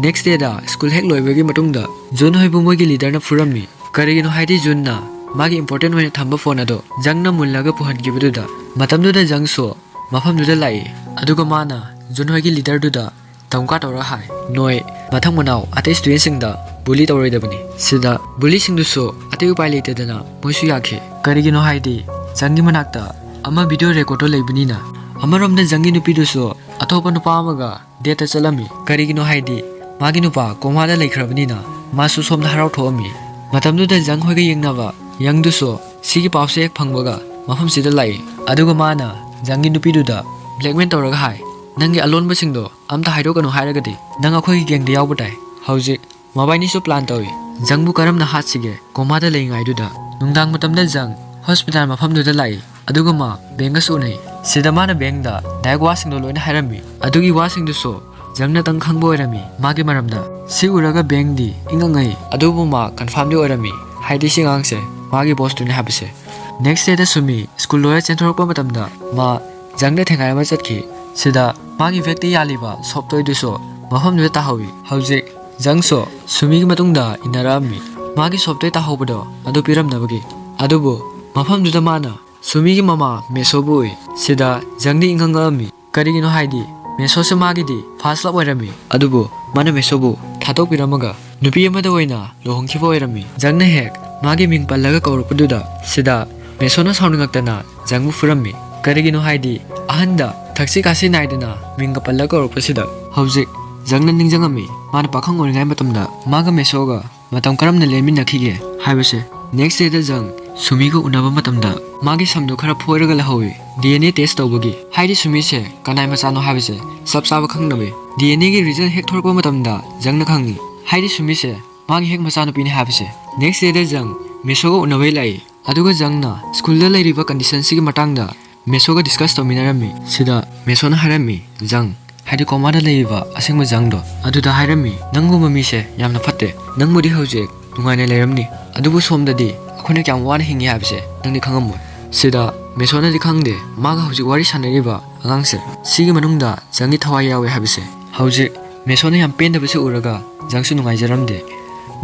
Next day ꯗ ꯁ꯭ꯀꯨꯜ ꯍꯦꯛ ꯂꯣꯏꯕꯒꯤ ꯃꯇꯨꯡꯗ ꯖꯨꯟ ꯍꯣꯏꯕꯨ ꯃꯣꯏꯒꯤ ꯂꯤꯗꯔꯅ ꯐꯨꯔꯝꯃꯤ꯫ ꯀꯔꯤꯒꯤꯅꯣ ꯍꯥꯏꯗꯤ ꯖꯨꯟꯅ ꯃꯥꯒꯤ important ꯑꯣꯏꯅ ꯊꯝꯕ ꯐꯣꯟ ꯑꯗꯣ ꯖꯪꯅ ꯃꯨꯜꯂꯒ ꯄꯨꯍꯟꯈꯤꯕꯗꯨꯗ꯫ ꯃꯇꯝꯗꯨꯗ ꯖꯪꯁꯨ ꯃꯐꯝꯗꯨꯗ ꯂꯥꯛꯏ꯫ ꯑꯗꯨꯒ ꯃꯥꯅ ꯖꯨꯟ ꯍꯣꯏꯒꯤ ꯂꯤꯗꯔꯗꯨꯗ ꯙꯝꯀꯥ ꯇꯧꯔ ꯍꯥꯏ, "ꯅꯣꯏ ꯃꯊꯪ ꯃꯅꯥꯎ ꯑꯇꯩ ꯁ꯭ꯇꯨꯗꯦꯟꯁꯤꯡꯗ ꯕꯨꯂꯤ ꯇꯧꯔꯣꯏꯗꯕꯅꯤ"꯫ ꯁꯤꯗ ꯕꯨꯂꯤꯁꯤꯡꯗꯨꯁꯨ ꯑꯇꯩ ꯎꯄꯥꯏ ꯂꯩꯇꯗꯅ ꯃꯣꯏꯁꯨ ꯌꯥꯈꯤ꯫ ꯀꯔꯤꯒꯤꯅꯣ ꯍꯥꯏꯗꯤ ꯖꯪꯒꯤ ꯃꯅꯥꯛꯇ ꯑꯃ ꯚꯤꯗꯤꯑꯣ ꯔꯦꯀꯣꯔꯗꯇꯣ ꯂꯩꯕꯅꯤꯅ꯫ ꯑꯃꯔꯣꯝꯗ ꯖꯪꯒꯤ ꯅꯨꯄꯤꯗꯨꯁꯨ ꯑꯇꯣꯞꯄ ꯅꯨꯄꯥ ꯑꯃꯒ ꯗꯦꯠꯇ ꯆꯠꯂꯝꯃꯤ꯫ ꯀꯔꯤꯒꯤꯅꯣ ꯍꯥꯏꯗꯤ ꯃꯥꯒꯤ ꯅꯨꯄꯥ ꯀꯣꯃꯥꯗ ꯂꯩꯈ꯭ꯔꯕꯅꯤꯅ ꯃꯥꯁꯨ ꯁꯣꯝꯗ ꯍꯔꯥꯎ ꯊꯣꯛꯑꯝꯃꯤ꯫ ꯃꯇꯝꯗꯨꯗ ꯖꯪ ꯍꯣꯏꯒ ꯌꯦꯡꯅꯕ ꯌꯪꯗꯨꯁꯨ ꯁꯤꯒꯤ ꯄꯥꯎꯁꯦ ꯍꯦꯛ ꯐꯪꯕꯒ ꯃꯐꯝꯁꯤꯗ ꯂꯥꯛꯏ꯫ ꯑꯗꯨꯒ ꯃꯥꯅ ꯖꯪꯒꯤ ꯅꯨꯄꯤꯗꯨꯗ blackmail ꯇꯧꯔꯒ ꯍꯥꯏ, "ꯅꯪꯒꯤ ꯑꯂꯣꯟꯕꯁꯤꯡꯗꯣ ꯑꯝꯇ ꯍꯥꯏꯗꯣꯛꯀꯅꯨ ꯍꯥꯏꯔꯒꯗꯤ ꯅꯪ ꯑꯩꯈꯣꯏꯒꯤ gangꯗ ꯌꯥꯎꯕ ꯇꯥꯏ꯫" ꯍꯧꯖꯤꯛ ꯃꯕꯥꯏꯅꯤꯁꯨ plan ꯇꯧꯏ, ꯖꯪꯕꯨ ꯀꯔꯝꯅ ꯍꯥꯠꯁꯤꯒꯦ꯫ Comaꯗ ꯂꯩꯔꯤꯉꯩꯗꯨꯗ ꯅꯨꯡꯗꯥꯡ ꯃꯇꯝꯗ ꯖꯪ hospital ꯃꯐꯝꯗꯨꯗ ꯂꯥꯛꯏ꯫ ꯑꯗꯨꯒ ꯃꯥ bankꯒꯁꯨ ꯎꯅꯩ꯫ ꯁꯤꯗ ꯃꯥꯅ bankꯗ direct ꯋꯥꯁꯤꯡꯗꯣ ꯂꯣꯏꯅ ꯍꯥꯏꯔꯝꯃꯤ꯫ ꯑꯗꯨꯒꯤ ꯋꯥꯁꯤꯡꯗꯨꯁꯨ ꯖꯪꯅꯇꯪ ꯈꯪꯕ ꯑꯣꯏꯔꯝꯃꯤ ꯃꯥꯒꯤ ꯃꯔꯝꯗ꯫ ꯁꯤ ꯎꯔꯒ bankꯗꯤ ꯏꯉꯛꯉꯛꯏ, ꯑꯗꯨꯕꯨ ꯃꯥ confirmꯗꯤ ꯑꯣꯏꯔꯝꯃꯤ, ꯍꯥꯏꯗꯤ ꯁꯤ ꯑꯉꯥꯡꯁꯦ ꯃꯥꯒꯤ bossꯇꯨꯅꯤ ꯍꯥꯏꯕꯁꯦ꯫ Next dayꯗ ꯁꯨꯃꯤ school ꯂꯣꯏꯔ ꯆꯦꯟꯊꯣꯔꯛꯄ ꯃꯇꯝꯗ ꯃꯥ ꯖꯪꯗ ꯊꯦꯡꯒꯥꯏ ꯑꯃ ꯆꯠꯈꯤ꯫ ꯁꯤꯗ ꯃꯥꯒꯤ bagꯇ ꯌꯥꯜꯂꯤꯕ soap toyꯗꯨꯁꯨ ꯃꯐꯝꯗꯨꯗ ꯇꯥꯍꯧꯏ꯫ ꯍꯧꯖꯤꯛ ꯖꯪꯁꯨ ꯁꯨꯃꯤꯒꯤ ꯃꯇꯨꯡꯗ ꯏꯟꯅꯔꯛꯑꯝꯃꯤ, ꯃꯥꯒꯤ soap toy ꯇꯥꯍꯧꯕꯗꯣ ꯑꯗꯨ ꯄꯤꯔꯝꯅꯕꯒꯤ꯫ ꯑꯗꯨꯕꯨ ꯃꯐꯝꯗꯨꯗ ꯃꯥꯅ ꯁꯨꯃꯤꯒꯤ ꯃꯃꯥ ꯃꯦꯁꯣꯕꯨ ꯎꯏ꯫ ꯁꯤꯗ ꯖꯪꯗꯤ ꯏꯉꯛꯉꯛꯑꯝꯃꯤ꯫ ꯀꯔꯤꯒꯤꯅꯣ ꯍꯥꯏꯗꯤ ꯃꯦꯁꯣꯁꯦ ꯃꯥꯒꯤꯗꯤ first love ꯑꯣꯏꯔꯝꯃꯤ, ꯑꯗꯨꯕꯨ ꯃꯥꯅ ꯃꯦꯁꯣꯕꯨ ꯊꯥꯗꯣꯛꯄꯤꯔꯝꯃꯒ ꯅꯨꯄꯤ ꯑꯃꯗ ꯑꯣꯏꯅ ꯂꯨꯍꯣꯡꯈꯤꯕ ꯑꯣꯏꯔꯝꯃꯤ꯫ ꯖꯪꯅ ꯍꯦꯛ ꯃꯥꯒꯤ ꯃꯤꯡ ꯄꯜꯂꯒ ꯀꯧꯔꯛꯄꯗꯨꯗ ꯁꯤꯗ ꯃꯦꯁꯣꯅ ꯁꯥꯎꯅꯤꯡꯉꯛꯇꯅ ꯖꯪꯕꯨ ꯐꯨꯔꯝꯃꯤ꯫ ꯀꯔꯤꯒꯤꯅꯣ ꯍꯥꯏꯗꯤ ꯑꯍꯟꯗ ꯊꯛꯁꯤ ꯈꯥꯁꯤ ꯅꯥꯏꯗꯅ ꯃꯤꯡꯒ ꯄꯜꯂꯒ ꯀꯧꯔꯛꯄꯁꯤꯗ꯫ ꯍꯧꯖꯤꯛ ꯖꯪꯅ ꯅꯤꯡꯁꯤꯡꯉꯝꯃꯤ, ꯃꯥꯅ ꯄꯥꯈꯪ ꯑꯣꯏꯔꯤꯉꯩ ꯃꯇꯝꯗ ꯃꯥꯒ ꯃꯦꯁꯣꯒ ꯃꯇꯝ ꯀꯔꯝꯅ ꯂꯦꯟꯃꯤꯟꯅꯈꯤꯒꯦ ꯍꯥꯏꯕꯁꯦ꯫ Next dayꯗ ꯖꯪ ꯁꯨꯃꯤꯒ ꯎꯅꯕ ꯃꯇꯝꯗ ꯃꯥꯒꯤ ꯁꯝꯗꯣ ꯈꯔ ꯐꯣꯏꯔꯒ ꯂꯩꯍꯧꯏ, DNA test ꯇꯧꯕꯒꯤ꯫ ꯍꯥꯏꯗꯤ ꯁꯨꯃꯤꯁꯦ ꯀꯅꯥꯏ ꯃꯆꯥꯅꯣ ꯍꯥꯏꯕꯁꯦ ꯆꯞ ꯆꯥꯕ ꯈꯪꯅꯕ DNAꯒꯤ result ꯍꯦꯛ ꯊꯣꯔꯛꯄ ꯃꯇꯝꯗ ꯖꯪꯅ ꯈꯪꯉꯤ, ꯍꯥꯏꯗꯤ ꯁꯨꯃꯤꯁꯦ ꯃꯥꯒꯤ ꯍꯦꯛ ꯃꯆꯥꯅꯨꯄꯤꯅꯤ ꯍꯥꯏꯕꯁꯦ꯫ Next dayꯗ ꯖꯪ ꯃꯦꯁꯣꯒ ꯎꯅꯕꯩ ꯂꯥꯛꯏ꯫ ꯑꯗꯨꯒ ꯖꯪꯅ schoolꯗ ꯂꯩꯔꯤꯕ conditionꯁꯤꯒꯤ ꯃꯇꯥꯡꯗ ꯃꯦꯁꯣꯒ discuss ꯇꯧꯃꯤꯟꯅꯔꯝꯃꯤ꯫ ꯁꯤꯗ ꯃꯦꯁꯣꯅ ꯍꯥꯏꯔꯝꯃꯤ, ꯖꯪ, ꯍꯥꯏꯗꯤ comaꯗ ꯂꯩꯔꯤꯕ ꯑꯁꯦꯡꯕ ꯖꯪꯗꯣ, ꯑꯗꯨꯗ ꯍꯥꯏꯔꯝꯃꯤ, "ꯅꯪꯒꯨꯝꯕ ꯃꯤꯁꯦ ꯌꯥꯝꯅ ꯐꯠꯇꯦ꯫ ꯅꯪꯕꯨꯗꯤ ꯍꯧꯖꯤꯛ ꯅꯨꯡꯉꯥꯏꯅ ꯂꯩꯔꯝꯅꯤ, ꯑꯗꯨꯕꯨ ꯁꯣꯝꯗꯗꯤ ꯑꯩꯈꯣꯏꯅ ꯀꯌꯥꯝ ꯋꯥꯅ ꯍꯤꯡꯉꯤ ꯍꯥꯏꯕꯁꯦ ꯅꯪꯗꯤ ꯈꯪꯉꯝꯃꯣꯏ꯫" ꯁꯤꯗ ꯃꯦꯁꯣꯅꯗꯤ ꯈꯪꯗꯦ ꯃꯥꯒ ꯍꯧꯖꯤꯛ ꯋꯥꯔꯤ ꯁꯥꯟꯅꯔꯤꯕ ꯑꯉꯥꯡꯁꯦ ꯁꯤꯒꯤ ꯃꯅꯨꯡꯗ ꯖꯪꯒꯤ ꯊꯋꯥꯏ ꯌꯥꯎꯋꯦ ꯍꯥꯏꯕꯁꯦ꯫ ꯍꯧꯖꯤꯛ ꯃꯦꯁꯣꯅ ꯌꯥꯝ ꯄꯦꯟꯗꯕꯁꯦ ꯎꯔꯒ ꯖꯪꯁꯨ ꯅꯨꯡꯉꯥꯏꯖꯔꯝꯗꯦ꯫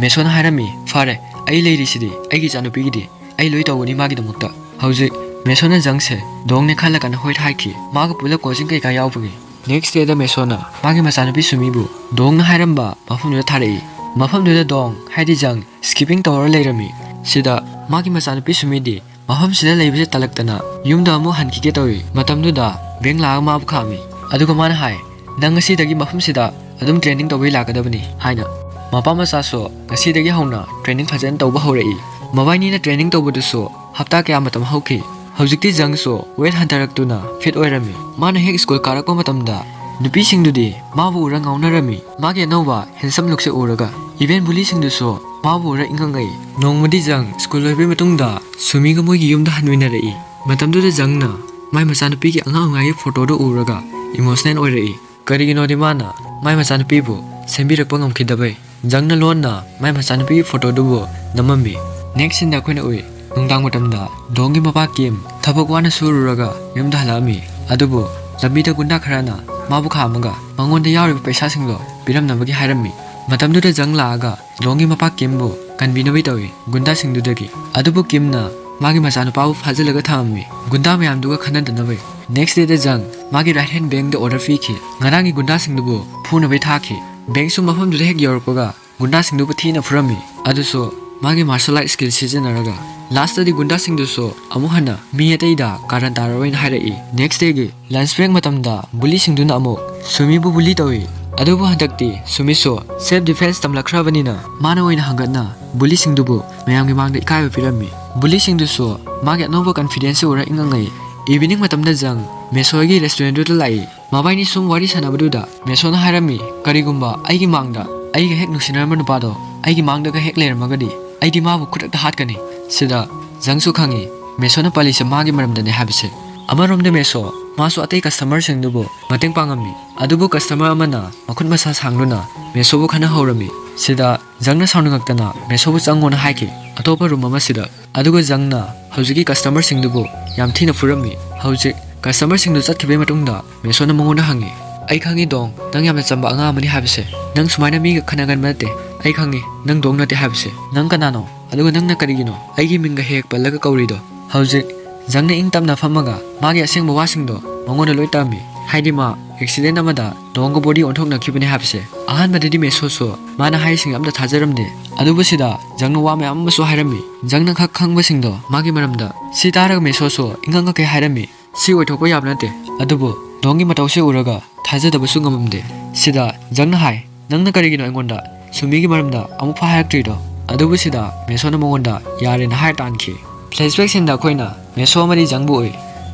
ꯃꯦꯁꯣꯅ ꯍꯥꯏꯔꯝꯃꯤ, "ꯐꯔꯦ, ꯑꯩ ꯂꯩꯔꯤꯁꯤꯗꯤ ꯑꯩꯒꯤ ꯏꯆꯥꯅꯨꯄꯤꯒꯤꯗꯤ꯫ ꯑꯩ ꯂꯣꯏ ꯇꯧꯒꯅꯤ ꯃꯥꯒꯤꯗꯃꯛꯇ꯫" ꯍꯧꯖꯤꯛ ꯃꯦꯁꯣꯅ ꯖꯪꯁꯦ ꯗꯣꯡꯅꯦ ꯈꯜꯂ ꯀꯟꯅ ꯍꯣꯏ ꯍꯥꯏꯈꯤ, ꯃꯥꯒ ꯄꯨꯂꯞ coaching ꯀꯩꯀꯥ ꯌꯥꯎꯕꯒꯤ꯫ Next dayꯗ ꯃꯦꯁꯣꯅ ꯃꯥꯒꯤ ꯃꯆꯥꯅꯨꯄꯤ ꯁꯨꯃꯤꯕꯨ ꯗꯣꯡꯅ ꯍꯥꯏꯔꯝꯕ ꯃꯐꯝꯗꯨꯗ ꯊꯥꯔꯛꯏ꯫ ꯃꯐꯝꯗꯨꯗ ꯗꯣꯡ, ꯍꯥꯏꯗꯤ ꯖꯪ, skipping ꯇꯧꯔ ꯂꯩꯔꯝꯃꯤ꯫ ꯁꯤꯗ ꯃꯥꯒꯤ ꯃꯆꯥꯅꯨꯄꯤ ꯁꯨꯃꯤꯗꯤ ꯃꯐꯝꯁꯤꯗ ꯂꯩꯕꯁꯦ ꯇꯜꯂꯛꯇꯅ ꯌꯨꯝꯗ ꯑꯃꯨꯛ ꯍꯟꯈꯤꯒꯦ ꯇꯧꯏ꯫ ꯃꯇꯝꯗꯨꯗ ꯕꯦꯡ ꯂꯥꯛꯑꯒ ꯃꯥꯕꯨ ꯈꯥꯝꯃꯤ꯫ ꯑꯗꯨꯒ ꯃꯥꯅ ꯍꯥꯏ, "ꯅꯪ ꯉꯁꯤꯗꯒꯤ ꯃꯐꯝꯁꯤꯗ ꯑꯗꯨꯝ training ꯇꯧꯕꯩ ꯂꯥꯛꯀꯗꯕꯅꯤ" ꯍꯥꯏꯅ꯫ ꯃꯄꯥ ꯃꯆꯥꯁꯨ ꯉꯁꯤꯗꯒꯤ ꯍꯧꯅ training ꯐꯖꯅ ꯇꯧꯕ ꯍꯧꯔꯛꯏ꯫ ꯃꯕꯥꯏꯅꯤꯅ training ꯇꯧꯕꯗꯨꯁꯨ ꯍꯞꯇꯥ ꯀꯌꯥ ꯃꯇꯝ ꯍꯧꯈꯤ꯫ ꯍꯧꯖꯤꯛꯇꯤ ꯖꯪꯁꯨ ꯋꯦꯠ ꯍꯟꯊꯔꯛꯇꯨꯅ ꯐꯤꯠ ꯑꯣꯏꯔꯝꯃꯤ꯫ ꯃꯥꯅ ꯍꯦꯛ ꯁ꯭ꯀꯨꯜ ꯀꯥꯔꯛꯄ ꯃꯇꯝꯗ ꯅꯨꯄꯤꯁꯤꯡꯗꯨꯗꯤ ꯃꯥꯕꯨ ꯎꯔ ꯉꯥꯎꯅꯔꯝꯃꯤ꯫ ꯃꯥꯒꯤ ꯑꯅꯧꯕ ꯍꯦꯟꯁꯝ ꯂꯨꯛꯁꯦ ꯎꯔꯒ ꯏꯚꯦꯟ ꯕꯨꯂꯤꯁꯤꯡꯗꯨꯁꯨ ꯃꯥꯕꯨ ꯎꯔ ꯏꯉꯛꯉꯛꯏ꯫ ꯅꯣꯡꯃꯗꯤ ꯖꯪ ꯁ꯭ꯀꯨꯜ ꯂꯣꯏꯕꯒꯤ ꯃꯇꯨꯡꯗ ꯁꯨꯃꯤꯒ ꯃꯣꯏꯒꯤ ꯌꯨꯝꯗ ꯍꯟꯃꯤꯟꯅꯔꯛꯏ꯫ ꯃꯇꯝꯗꯨꯗ ꯖꯪꯅ ꯃꯥꯏ ꯃꯆꯥꯅꯨꯄꯤꯒꯤ ꯑꯉꯥꯡ ꯑꯣꯏꯉꯥꯏꯒꯤ ꯐꯣꯇꯣꯗꯨ ꯎꯔꯒ ꯏꯃꯣꯁꯅꯦꯜ ꯑꯣꯏꯔꯛꯏ꯫ ꯀꯔꯤꯒꯤꯅꯣꯗꯤ ꯃꯥꯅ ꯃꯥꯏ ꯃꯆꯥꯅꯨꯄꯤꯕꯨ ꯁꯦꯝꯕꯤꯔꯛꯄ ꯉꯝꯈꯤꯗꯕꯩ꯫ ꯖꯪꯅ ꯂꯣꯟꯅ ꯃꯥꯏ ꯃꯆꯥꯅꯨꯄꯤꯒꯤ ꯐꯣꯇꯣꯗꯨꯕꯨ ꯅꯝꯃꯝꯃꯤ꯫ ꯅꯦꯛꯁ ꯁꯤꯟꯗ ꯑꯩꯈꯣꯏꯅ ꯎꯏ, ꯅꯨꯡꯗꯥꯡ ꯃꯇꯝꯗ ꯗꯣꯡꯒꯤ ꯃꯄꯥ ꯀꯤꯝ ꯊꯕꯛ ꯋꯥꯅ ꯁꯨꯔꯨꯔꯒ ꯌꯨꯝꯗ ꯍꯜꯂꯛꯑꯝꯃꯤ꯫ ꯑꯗꯨꯕꯨ ꯂꯝꯕꯤꯗ ꯒꯨꯟꯗꯥ ꯈꯔꯅ ꯃꯥꯕꯨ ꯈꯥꯝꯃꯒ ꯃꯉꯣꯟꯗ ꯌꯥꯎꯔꯤꯕ ꯄꯩꯁꯥꯁꯤꯡꯗꯣ ꯄꯤꯔꯝꯅꯕꯒꯤ ꯍꯥꯏꯔꯝꯃꯤ꯫ ꯃꯇꯝꯗꯨꯗ ꯖꯪ ꯂꯥꯛꯑꯒ ꯗꯣꯡꯒꯤ ꯃꯄꯥ ꯀꯤꯝꯕꯨ ꯀꯟꯕꯤꯅꯕꯩ ꯇꯧꯏ ꯒꯨꯟꯗꯥꯁꯤꯡꯗꯨꯗꯒꯤ꯫ ꯑꯗꯨꯕꯨ ꯀꯤꯝꯅ ꯃꯥꯒꯤ ꯃꯆꯥꯅꯨꯄꯥꯕꯨ ꯐꯥꯖꯤꯜꯂꯒ ꯊꯝꯃꯝꯃꯤ ꯒꯨꯟꯗꯥ ꯃꯌꯥꯝꯗꯨꯒ ꯈꯟꯅꯗꯅꯕꯩ꯫ ꯅꯦꯛꯁ ꯗꯦꯗ ꯖꯪ ꯃꯥꯒꯤ ꯔꯥꯏꯠ ꯍꯦꯟ ꯕꯦꯡꯗ ꯑꯣꯔꯗꯔ ꯄꯤꯈꯤ꯫ ꯉꯔꯥꯡꯒꯤ ꯒꯨꯟꯗꯥꯁꯤꯡꯗꯨꯕꯨ ꯐꯨꯅꯕꯩ ꯊꯥꯈꯤ꯫ ꯕꯦꯡꯁꯨ ꯃꯐꯝꯗꯨꯗ ꯍꯦꯛ ꯌꯧꯔꯛꯄꯒ ꯒꯨꯟꯗꯥꯁꯤꯡꯗꯨꯕꯨ ꯊꯤꯅ ꯐꯨꯔꯝꯃꯤ, ꯑꯗꯨꯁꯨ ꯃꯥꯒꯤ ꯃꯥꯔꯁꯦꯜ ꯑꯥꯔꯠ ꯁ꯭ꯀꯤꯜ ꯁꯤꯖꯤꯟꯅꯔꯒ꯫ ꯂꯥꯁꯇꯗꯤ ꯒꯨꯟꯗꯥꯁꯤꯡꯗꯨꯁꯨ ꯑꯃꯨꯛ ꯍꯟꯅ ꯃꯤ ꯑꯇꯩꯗ ꯀꯥꯔꯟ ꯇꯥꯔꯔꯣꯏꯅ ꯍꯥꯏꯔꯛꯏ꯫ ꯅꯦꯛꯁ ꯗꯦꯒꯤ ꯂꯟꯁ ꯕ꯭ꯔꯦꯛ ꯃꯇꯝꯗ ꯕꯨꯂꯤꯁꯤꯡꯗꯨꯅ ꯑꯃꯨꯛ ꯁꯨꯃꯤꯕꯨ ꯕꯨꯂꯤ ꯇꯧꯏ꯫ ꯑꯗꯨꯕꯨ ꯍꯟꯗꯛꯇꯤ ꯁꯨꯃꯤꯁꯨ ꯁꯦꯜꯐ ꯗꯤꯐꯦꯟꯁ ꯇꯝꯂꯛꯈ꯭ꯔꯕꯅꯤꯅ ꯃꯥꯅ ꯑꯣꯏꯅ ꯍꯪꯒꯠꯅ ꯕꯨꯂꯤꯁꯤꯡꯗꯨꯕꯨ ꯃꯌꯥꯝꯒꯤ ꯃꯥꯡꯗ ꯏꯀꯥꯏꯕ ꯄꯤꯔꯝꯃꯤ꯫ ꯕꯨꯂꯤꯁꯤꯡꯗꯨꯁꯨ ꯃꯥꯒꯤ ꯑꯅꯧꯕ ꯀꯟꯐꯤꯗꯦꯟꯁꯁꯤ ꯎꯔ ꯏꯉꯛꯉꯛꯏ꯫ ꯏꯚꯤꯅꯤꯡ ꯃꯇꯝꯗ ꯖꯪ ꯃꯦꯁꯣꯒꯤ ꯔꯦꯁꯇꯨꯔꯦꯟꯗꯨꯗ ꯂꯥꯛꯏ꯫ ꯃꯕꯥꯏꯅꯤ ꯁꯨꯝ ꯋꯥꯔꯤ ꯁꯥꯟꯅꯕꯗꯨꯗ ꯃꯦꯁꯣꯅ ꯍꯥꯏꯔꯝꯃꯤ, "ꯀꯔꯤꯒꯨꯝꯕ ꯑꯩꯒꯤ ꯃꯥꯡꯗ ꯑꯩꯒ ꯍꯦꯛ ꯅꯨꯡꯁꯤꯅꯔꯝꯕ ꯅꯨꯄꯥꯗꯣ ꯑꯩꯒꯤ ꯃꯥꯡꯗꯒ ꯍꯦꯛ ꯂꯩꯔꯝꯃꯒꯗꯤ ꯑꯩꯗꯤ ꯃꯥꯕꯨ ꯈꯨꯗꯛꯇ ꯍꯥꯠꯀꯅꯤ꯫" ꯁꯤꯗ ꯖꯪꯁꯨ ꯈꯪꯉꯤ ꯃꯦꯁꯣꯅ ꯄꯜꯂꯤꯁꯦ ꯃꯥꯒꯤ ꯃꯔꯝꯗꯅꯦ ꯍꯥꯏꯕꯁꯦ꯫ ꯑꯃꯔꯣꯝꯗ ꯃꯦꯁꯣ ꯃꯥꯁꯨ ꯑꯇꯩ ꯀꯁꯇꯃꯔꯁꯤꯡꯗꯨꯕꯨ ꯃꯇꯦꯡ ꯄꯥꯡꯉꯝꯃꯤ꯫ ꯑꯗꯨꯕꯨ ꯀꯁꯇꯃꯔ ꯑꯃꯅ ꯃꯈꯨꯠ ꯃꯁꯥ ꯁꯥꯡꯗꯨꯅ ꯃꯦꯁꯣꯕꯨ ꯈꯠꯅ ꯍꯧꯔꯝꯃꯤ꯫ ꯁꯤꯗ ꯖꯪꯅ ꯁꯥꯎꯅꯤꯡꯉꯛꯇꯅ ꯃꯦꯁꯣꯕꯨ ꯆꯪꯉꯣꯅ ꯍꯥꯏꯈꯤ ꯑꯇꯣꯞꯄ ꯔꯨꯝ ꯑꯃꯁꯤꯗ꯫ ꯑꯗꯨꯒ ꯖꯪꯅ ꯍꯧꯖꯤꯛꯀꯤ ꯀꯁꯇꯃꯔꯁꯤꯡꯗꯨꯕꯨ ꯌꯥꯝ ꯊꯤꯅ ꯐꯨꯔꯝꯃꯤ꯫ ꯍꯧꯖꯤꯛ ꯀꯁꯇꯃꯔꯁꯤꯡꯗꯨ ꯆꯠꯈꯤꯕꯒꯤ ꯃꯇꯨꯡꯗ ꯃꯦꯁꯣꯅ ꯃꯉꯣꯟꯗ ꯍꯪꯉꯤ, "ꯑꯩ ꯈꯪꯉꯤ ꯗꯣꯡ, ꯅꯪ ꯌꯥꯝꯅ ꯆꯝꯕ ꯑꯉꯥꯡ ꯑꯃꯅꯤ ꯍꯥꯏꯕꯁꯦ꯫ ꯅꯪ ꯁꯨꯃꯥꯏꯅ ꯃꯤꯒ ꯈꯠꯅꯒꯟꯕ ꯅꯠꯇꯦ꯫ ꯑꯩ ꯈꯪꯉꯤ ꯅꯪ ꯗꯣꯡ ꯅꯠꯇꯦ ꯍꯥꯏꯕꯁꯦ꯫ ꯅꯪ ꯀꯅꯥꯅꯣ? ꯑꯗꯨꯒ ꯅꯪꯅ ꯀꯔꯤꯒꯤꯅꯣ ꯑꯩꯒꯤ ꯃꯤꯡꯒ ꯍꯦꯛ ꯍꯦꯛ ꯄꯜꯂꯒ ꯀꯧꯔꯤꯗꯣ?" ꯍꯧꯖꯤꯛ ꯖꯪꯅ ꯏꯪ ꯇꯞꯅ ꯐꯝꯃꯒ ꯃꯥꯒꯤ ꯑꯁꯦꯡꯕ ꯋꯥꯁꯤꯡꯗꯣ ꯃꯉꯣꯟꯗ ꯂꯣꯏ ꯇꯝꯃꯤ꯫ ꯍꯥꯏꯗꯤ ꯃꯥ ꯑꯦꯛꯁꯤꯗꯦꯟ ꯑꯃꯗ ꯗꯣꯡꯒ ꯕꯣꯗꯤ ꯑꯣꯟꯊꯣꯛꯅꯈꯤꯕꯅꯤ ꯍꯥꯏꯕꯁꯦ꯫ ꯑꯍꯥꯟꯕꯗꯗꯤ ꯃꯦꯁꯣꯁꯨ ꯃꯥꯅ ꯍꯥꯏꯔꯤꯁꯤꯡ ꯑꯝꯇ ꯊꯥꯖꯔꯝꯗꯦ꯫ ꯑꯗꯨꯕꯨ ꯁꯤꯗ ꯖꯪꯅ ꯋꯥ ꯃꯌꯥꯝ ꯑꯃꯁꯨ ꯍꯥꯏꯔꯝꯃꯤ꯫ ꯖꯪꯅ ꯈꯛ ꯈꯪꯕꯁꯤꯡꯗꯣ ꯃꯥꯒꯤ ꯃꯔꯝꯗ꯫ ꯁꯤ ꯇꯥꯔꯒ ꯃꯦꯁꯣꯁꯨ ꯏꯉꯛ ꯉꯛꯀꯩ ꯍꯥꯏꯔꯝꯃꯤ, "ꯁꯤ ꯑꯣꯏꯊꯣꯛꯄ ꯌꯥꯕ ꯅꯠꯇꯦ꯫" ꯑꯗꯨꯕꯨ ꯗꯣꯡꯒꯤ ꯃꯇꯧꯁꯤ ꯎꯔꯒ ꯊꯥꯖꯗꯕꯁꯨ ꯉꯝꯃꯝꯗꯦ꯫ ꯁꯤꯗ ꯖꯪꯅ ꯍꯥꯏ, "ꯅꯪꯅ ꯀꯔꯤꯒꯤꯅꯣ ꯑꯩꯉꯣꯟꯗ ꯁꯨꯃꯤꯒꯤ ꯃꯔꯝꯗ ꯑꯃꯨꯛ ꯐꯥꯎ ꯍꯥꯏꯔꯛꯇ꯭ꯔꯤꯗꯣ?" ꯑꯗꯨꯕꯨ ꯁꯤꯗ ꯃꯦꯁꯣꯅ ꯃꯉꯣꯟꯗ ꯌꯥꯔꯦꯅ ꯍꯥꯏꯔ ꯇꯥꯟꯈꯤ꯫ Flashback scene ꯗ ꯑꯩꯈꯣꯏꯅ ꯃꯦꯁꯣ ꯑꯃꯗꯤ ꯖꯪꯕꯨ ꯎꯏ꯫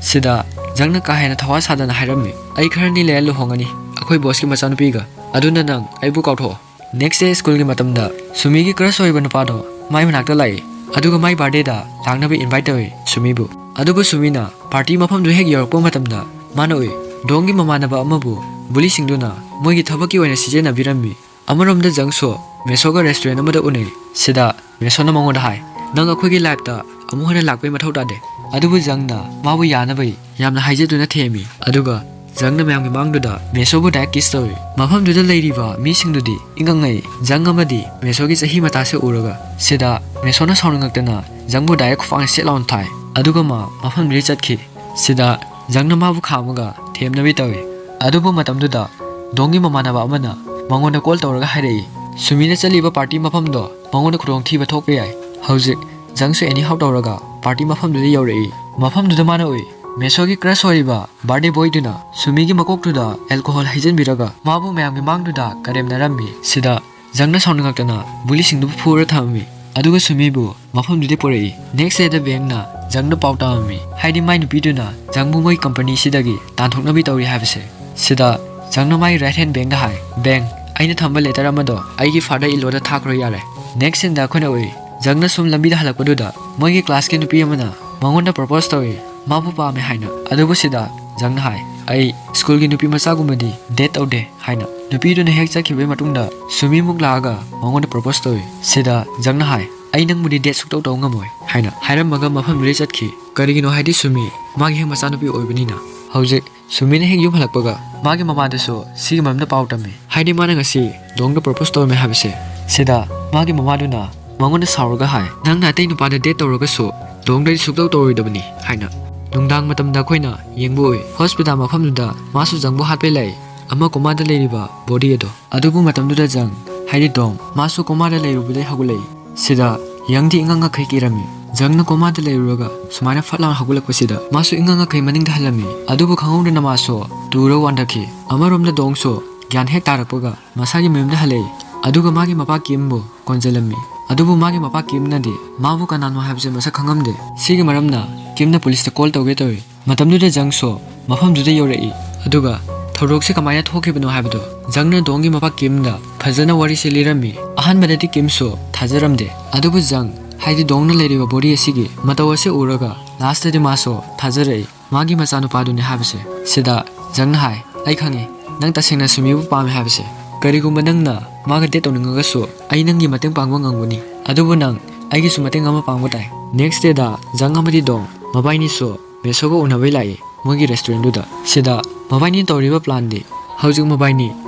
ꯁꯤꯗ ꯖꯪꯅ ꯀꯥ ꯍꯦꯟꯅ ꯊꯋꯥ ꯁꯥꯗꯅ ꯍꯥꯏꯔꯝꯃꯤ, "ꯑꯩ ꯈꯔꯅꯤ ꯂꯩꯔ ꯂꯨꯍꯣꯡꯉꯅꯤ ꯑꯩꯈꯣꯏ boss ꯀꯤ ꯃꯆꯥꯅꯨꯄꯤꯒ, ꯑꯗꯨꯅ ꯅꯪ ꯑꯩꯕꯨ ꯀꯥꯎꯊꯣꯛꯑꯣ꯫ Next day school ꯒꯤ ꯃꯇꯝꯗ ꯁꯨꯃꯤꯒꯤ crush ꯑꯣꯏꯕ ꯅꯨꯄꯥꯗꯣ ꯃꯥꯏ ꯃꯅꯥꯛꯇ ꯂꯥꯛꯏ, ꯑꯗꯨꯒ ꯃꯥꯏ birthday ꯗ ꯂꯥꯛꯅꯕ invite ꯇꯧꯏ ꯁꯨꯃꯤꯕꯨ꯫ ꯑꯗꯨꯕꯨ ꯁꯨꯃꯤꯅ party ꯃꯐꯝꯗꯨ ꯍꯦꯛ ꯌꯧꯔꯛꯄ ꯃꯇꯝꯗ ꯃꯥꯅ ꯎꯏ, ꯗꯣꯡꯒꯤ ꯃꯃꯥꯟꯅꯕ ꯑꯃꯕꯨ bully ꯁꯤꯡꯗꯨꯅ ꯃꯣꯏꯒꯤ ꯊꯕꯛꯀꯤ ꯑꯣꯏꯅ ꯁꯤꯖꯤꯟꯅꯕꯤꯔꯝꯃꯤ꯫ ꯑꯃꯔꯣꯝꯗ ꯖꯪꯁꯨ ꯃꯦꯁꯣꯒ restaurant ꯑꯃꯗ ꯎꯅꯩ꯫ ꯁꯤꯗ ꯃꯦꯁꯣꯅ ꯃꯉꯣꯟꯗ ꯍꯥꯏ, "ꯅꯪ ꯑꯩꯈꯣꯏꯒꯤ life ꯇ ꯑꯃꯨꯛ ꯍꯟꯅ ꯂꯥꯛꯄꯩ ꯃꯊꯧ ꯇꯥꯗꯦ"꯫ ꯑꯗꯨꯕꯨ ꯖꯪꯅ ꯃꯥꯕꯨ ꯌꯥꯅꯕꯩ ꯌꯥꯝꯅ ꯍꯥꯏꯖꯗꯨꯅ ꯊꯦꯝꯃꯤ꯫ ꯑꯗꯨꯒ ꯖꯪꯅ ꯃꯌꯥꯝꯒꯤ ꯃꯥꯡꯗꯨꯗ ꯃꯦꯁꯣꯕꯨ direct kiss ꯇꯧꯏ꯫ ꯃꯐꯝꯗꯨꯗ ꯂꯩꯔꯤꯕ ꯃꯤꯁꯤꯡꯗꯨꯗꯤ ꯏꯉꯛꯉꯛꯏ꯫ ꯖꯪ ꯑꯃꯗꯤ ꯃꯦꯁꯣꯒꯤ ꯆꯍꯤ ꯃꯇꯥꯁꯦ ꯎꯔꯒ ꯁꯤꯗ ꯃꯦꯁꯣꯅ ꯁꯥꯎꯅꯤꯡꯉꯛꯇꯅ ꯖꯪꯕꯨ direct ꯈꯨꯄꯥꯛꯅ ꯁꯦꯠ ꯂꯥꯎꯅ ꯊꯥꯏ꯫ ꯑꯗꯨꯒ ꯃꯥ ꯃꯐꯝꯗꯨꯗꯒꯤ ꯆꯠꯈꯤ꯫ ꯁꯤꯗ ꯖꯪꯅ ꯃꯥꯕꯨ ꯈꯥꯝꯃꯒ ꯊꯦꯝꯅꯕꯤ ꯇꯧꯏ꯫ ꯑꯗꯨꯕꯨ ꯃꯇꯝꯗꯨꯗ ꯗꯣꯡꯒꯤ ꯃꯃꯥꯟꯅꯕ ꯑꯃꯅ ꯃꯉꯣꯟꯗ call ꯇꯧꯔꯒ ꯍꯥꯏꯔꯛꯏ, ꯁꯨꯃꯤꯅ ꯆꯠꯂꯤꯕ party ꯃꯐꯝꯗꯣ ꯃꯉꯣꯟꯗ ꯈꯨꯗꯣꯡꯊꯤꯕ ꯊꯣꯛꯄ ꯌꯥꯏ꯫ ꯍꯧꯖꯤꯛ ꯖꯪꯁꯨ anyhow ꯇꯧꯔꯒ party ꯃꯐꯝꯗꯨꯗ ꯌꯧꯔꯛꯏ꯫ ꯃꯐꯝꯗꯨꯗ ꯃꯥꯅ ꯎꯏ, ꯃꯦꯁꯣꯒꯤ crush ꯑꯣꯏꯔꯤꯕ birthday boy ꯗꯨꯅ ꯁꯨꯃꯤꯒꯤ ꯃꯀꯣꯛꯇꯨꯗ alcohol ꯍꯩꯖꯤꯟꯕꯤꯔꯒ ꯃꯥꯕꯨ ꯃꯌꯥꯝꯒꯤ ꯃꯥꯡꯗꯨꯗ ꯀꯔꯦꯝꯅꯔꯝꯃꯤ꯫ ꯁꯤꯗ ꯖꯪꯅ ꯁꯥꯎꯅꯤꯡꯉꯛꯇꯅ bully ꯁꯤꯡꯗꯨꯕꯨ ꯐꯨꯔ ꯊꯝꯃꯝꯃꯤ꯫ ꯑꯗꯨꯒ ꯁꯨꯃꯤꯕꯨ ꯃꯐꯝꯗꯨꯗ ꯄꯨꯔꯛꯏ꯫ Next day ꯗ ꯕꯦꯡꯅ ꯖꯪꯗ ꯄꯥꯎ ꯇꯝꯃꯝꯃꯤ, ꯍꯥꯏꯗꯤ ꯃꯥꯏ ꯅꯨꯄꯤꯗꯨꯅ ꯖꯪꯕꯨ ꯃꯣꯏ company ꯁꯤꯗꯒꯤ ꯇꯥꯟꯊꯣꯛꯅꯕꯤ ꯇꯧꯔꯤ ꯍꯥꯏꯕꯁꯦ꯫ ꯁꯤꯗ ꯖꯪꯅ ꯃꯥꯒꯤ right hand ꯕꯦꯡꯗ ꯍꯥꯏ, "ꯕꯦꯡ, ꯑꯩꯅ ꯊꯝꯕ letter ꯑꯃꯗꯣ ꯑꯩꯒꯤ father in law ꯗ ꯊꯥꯈ꯭ꯔꯣ ꯌꯥꯔꯦ"꯫ Next scene ꯗ ꯑꯩꯈꯣꯏꯅ ꯎꯏ, ꯖꯪꯅ ꯁꯨꯝ ꯂꯝꯕꯤꯗ ꯍꯜꯂꯛꯄꯗꯨꯗ ꯃꯣꯏꯒꯤ class ꯀꯤ ꯅꯨꯄꯤ ꯑꯃꯅ ꯃꯉꯣꯟꯗ propose ꯇꯧꯏ, ꯃꯥꯕꯨ ꯄꯥꯝꯃꯦ ꯍꯥꯏꯅ꯫ ꯑꯗꯨꯕꯨ ꯁꯤꯗ ꯖꯪꯅ ꯍꯥꯏ, "ꯑꯩ school ꯒꯤ ꯅꯨꯄꯤ ꯃꯆꯥꯒꯨꯝꯕꯗꯤ date ꯇꯧꯗꯦ" ꯍꯥꯏꯅ꯫ ꯅꯨꯄꯤꯗꯨꯅ ꯍꯦꯛ ꯆꯠꯈꯤꯕꯒꯤ ꯃꯇꯨꯡꯗ ꯁꯨꯃꯤꯃꯨꯛ ꯂꯥꯛꯑꯒ ꯃꯉꯣꯟꯗ propose ꯇꯧꯏ꯫ ꯁꯤꯗ ꯖꯪꯅ ꯍꯥꯏ, "ꯑꯩ ꯅꯪꯕꯨꯗꯤ date ꯁꯨꯛꯇꯧ ꯇꯧ ꯉꯝꯃꯣꯏ" ꯍꯥꯏꯅ ꯍꯥꯏꯔꯝꯃꯒ ꯃꯐꯝꯗꯨꯗꯩ ꯆꯠꯈꯤ꯫ ꯀꯔꯤꯒꯤꯅꯣ ꯍꯥꯏꯗꯤ ꯁꯨꯃꯤ ꯃꯥꯒꯤ ꯍꯦꯛ ꯃꯆꯥꯅꯨꯄꯤ ꯑꯣꯏꯕꯅꯤꯅ꯫ ꯍꯧꯖꯤꯛ ꯁꯨꯃꯤꯅ ꯍꯦꯛ ꯌꯨꯝ ꯍꯜꯂꯛꯄꯒ ꯃꯥꯒꯤ ꯃꯃꯥꯗꯁꯨ ꯁꯤꯒꯤ ꯃꯔꯝꯗ ꯄꯥꯎ ꯇꯝꯃꯤ, ꯍꯥꯏꯗꯤ ꯃꯥꯅ ꯉꯁꯤ ꯗꯣꯡꯗ propose ꯇꯧꯔꯝꯃꯦ ꯍꯥꯏꯕꯁꯦ꯫ ꯁꯤꯗ ꯃꯥꯒꯤ ꯃꯃꯥꯗꯨꯅ ꯃꯉꯣꯟꯗ ꯁꯥꯎꯔꯒ ꯍꯥꯏ, "ꯅꯪꯅ ꯑꯇꯩ ꯅꯨꯄꯥꯗ date ꯇꯧꯔꯒꯁꯨ ꯗꯣꯡꯗꯗꯤ ꯁꯨꯛꯇꯧ ꯇꯧꯔꯣꯏꯗꯕꯅꯤ" ꯍꯥꯏꯅ꯫ ꯅꯨꯡꯗꯥꯡ ꯃꯇꯝꯗ ꯑꯩꯈꯣꯏꯅ ꯌꯦꯡꯕ ꯎꯏ, hospital ꯃꯐꯝꯗꯨꯗ ꯃꯥꯁꯨ ꯖꯪꯕꯨ ꯍꯥꯠꯄꯩ ꯂꯥꯛꯏ, ꯑꯃ coma ꯗ ꯂꯩꯔꯤꯕ body ꯑꯗꯣ꯫ ꯑꯗꯨꯕꯨ ꯃꯇꯝꯗꯨꯗ ꯖꯪ, ꯍꯥꯏꯗꯤ ꯗꯣꯡ, ꯃꯥꯁꯨ coma ꯗ ꯂꯩꯔꯨꯕꯗꯩ ꯍꯧꯒꯠꯂꯛꯏ꯫ ꯁꯤꯗ ꯌꯪꯗꯤ ꯏꯉꯛ ꯉꯛꯈꯩ ꯀꯤꯔꯝꯃꯤ꯫ ꯖꯪꯅ coma ꯗ ꯂꯩꯔꯨꯔꯒ ꯁꯨꯃꯥꯏꯅ ꯐꯠ ꯂꯥꯎꯅ ꯍꯧꯒꯠꯂꯛꯄꯁꯤꯗ ꯃꯥꯁꯨ ꯏꯉꯛ ꯉꯛꯈꯩ ꯃꯅꯤꯡꯗ ꯍꯜꯂꯝꯃꯤ꯫ ꯑꯗꯨꯕꯨ ꯈꯪꯍꯧꯗꯅ ꯃꯥꯁꯨ ꯇꯨꯔ ꯋꯥꯟꯊꯈꯤ꯫ ꯑꯃꯔꯣꯝꯗ ꯗꯣꯡꯁꯨ ꯒ꯭ꯌꯥꯟ ꯍꯦꯛ ꯇꯥꯔꯛꯄꯒ ꯃꯁꯥꯒꯤ ꯃꯌꯨꯝꯗ ꯍꯜꯂꯛꯏ꯫ ꯑꯗꯨꯒ ꯃꯥꯒꯤ ꯃꯄꯥ ꯀꯤꯝꯕꯨ ꯀꯣꯟꯖꯜꯂꯝꯃꯤ꯫ ꯑꯗꯨꯕꯨ ꯃꯥꯒꯤ ꯃꯄꯥ ꯀꯤꯝꯅꯗꯤ ꯃꯥꯕꯨ ꯀꯅꯥꯅꯣ ꯍꯥꯏꯕꯁꯦ ꯃꯁꯛ ꯈꯪꯉꯝꯗꯦ꯫ ꯁꯤꯒꯤ ꯃꯔꯝꯅ ꯀꯤꯝꯅ ꯄꯨꯂꯤꯁꯇ ꯀꯣꯜ ꯇꯧꯒꯦ ꯇꯧꯏ꯫ ꯃꯇꯝꯗꯨꯗ ꯖꯪꯁꯨ ꯃꯐꯝꯗꯨꯗ ꯌꯧꯔꯛꯏ꯫ ꯑꯗꯨꯒ ꯊꯧꯗꯣꯛꯁꯦ ꯀꯃꯥꯏꯅ ꯊꯣꯛꯈꯤꯕꯅꯣ ꯍꯥꯏꯕꯗꯣ ꯖꯪꯅ ꯗꯣꯡꯒꯤ ꯃꯄꯥ ꯀꯤꯝꯗ ꯐꯖꯅ ꯋꯥꯔꯤꯁꯦ ꯂꯤꯔꯝꯃꯤ꯫ ꯑꯍꯥꯟꯕꯗꯗꯤ ꯀꯤꯝꯁꯨ ꯊꯥꯖꯔꯝꯗꯦ꯫ ꯑꯗꯨꯕꯨ ꯖꯪ, ꯍꯥꯏꯗꯤ ꯗꯣꯡꯅ ꯂꯩꯔꯤꯕ ꯕꯣꯗꯤ ꯑꯁꯤꯒꯤ ꯃꯇꯧ ꯑꯁꯤ ꯎꯔꯒ ꯂꯥꯁꯇꯗꯤ ꯃꯥꯁꯨ ꯊꯥꯖꯔꯛꯏ꯫ ꯃꯥꯒꯤ ꯃꯆꯥꯅꯨꯄꯥꯗꯨꯅꯤ ꯍꯥꯏꯕꯁꯦ꯫ ꯁꯤꯗ ꯖꯪꯅ ꯍꯥꯏ, "ꯑꯩ ꯈꯪꯉꯤ, ꯅꯪ ꯇꯁꯦꯡꯅ ꯁꯨꯃꯤꯕꯨ ꯄꯥꯝꯃꯦ ꯍꯥꯏꯕꯁꯦ꯫ ꯀꯔꯤꯒꯨꯝꯕ ꯅꯪꯅ ꯃꯥꯒ ꯗꯦꯠ ꯇꯧꯅꯤꯡꯉꯒꯁꯨ ꯑꯩ ꯅꯪꯒꯤ ꯃꯇꯦꯡ ꯄꯥꯡꯕ ꯉꯝꯒꯅꯤ꯫ ꯑꯗꯨꯕꯨ ꯅꯪ ꯑꯩꯒꯤꯁꯨ ꯃꯇꯦꯡ ꯑꯃ ꯄꯥꯡꯕ ꯇꯥꯏ꯫" ꯅꯦꯛꯁ ꯗꯦꯗ ꯖꯪ ꯑꯃꯗꯤ ꯗꯣꯡ ꯃꯕꯥꯏꯅꯤꯁꯨ ꯃꯦꯁꯣꯒ ꯎꯅꯕꯩ ꯂꯥꯛꯏ ꯃꯣꯏꯒꯤ ꯔꯦꯁꯇꯨꯔꯦꯟꯗꯨꯗ꯫ ꯁꯤꯗ ꯃꯕꯥꯏꯅꯤ ꯇꯧꯔꯤꯕ ꯄ꯭ꯂꯥꯟꯗꯤ ꯍꯧꯖꯤꯛ ꯃꯕꯥꯏꯅꯤ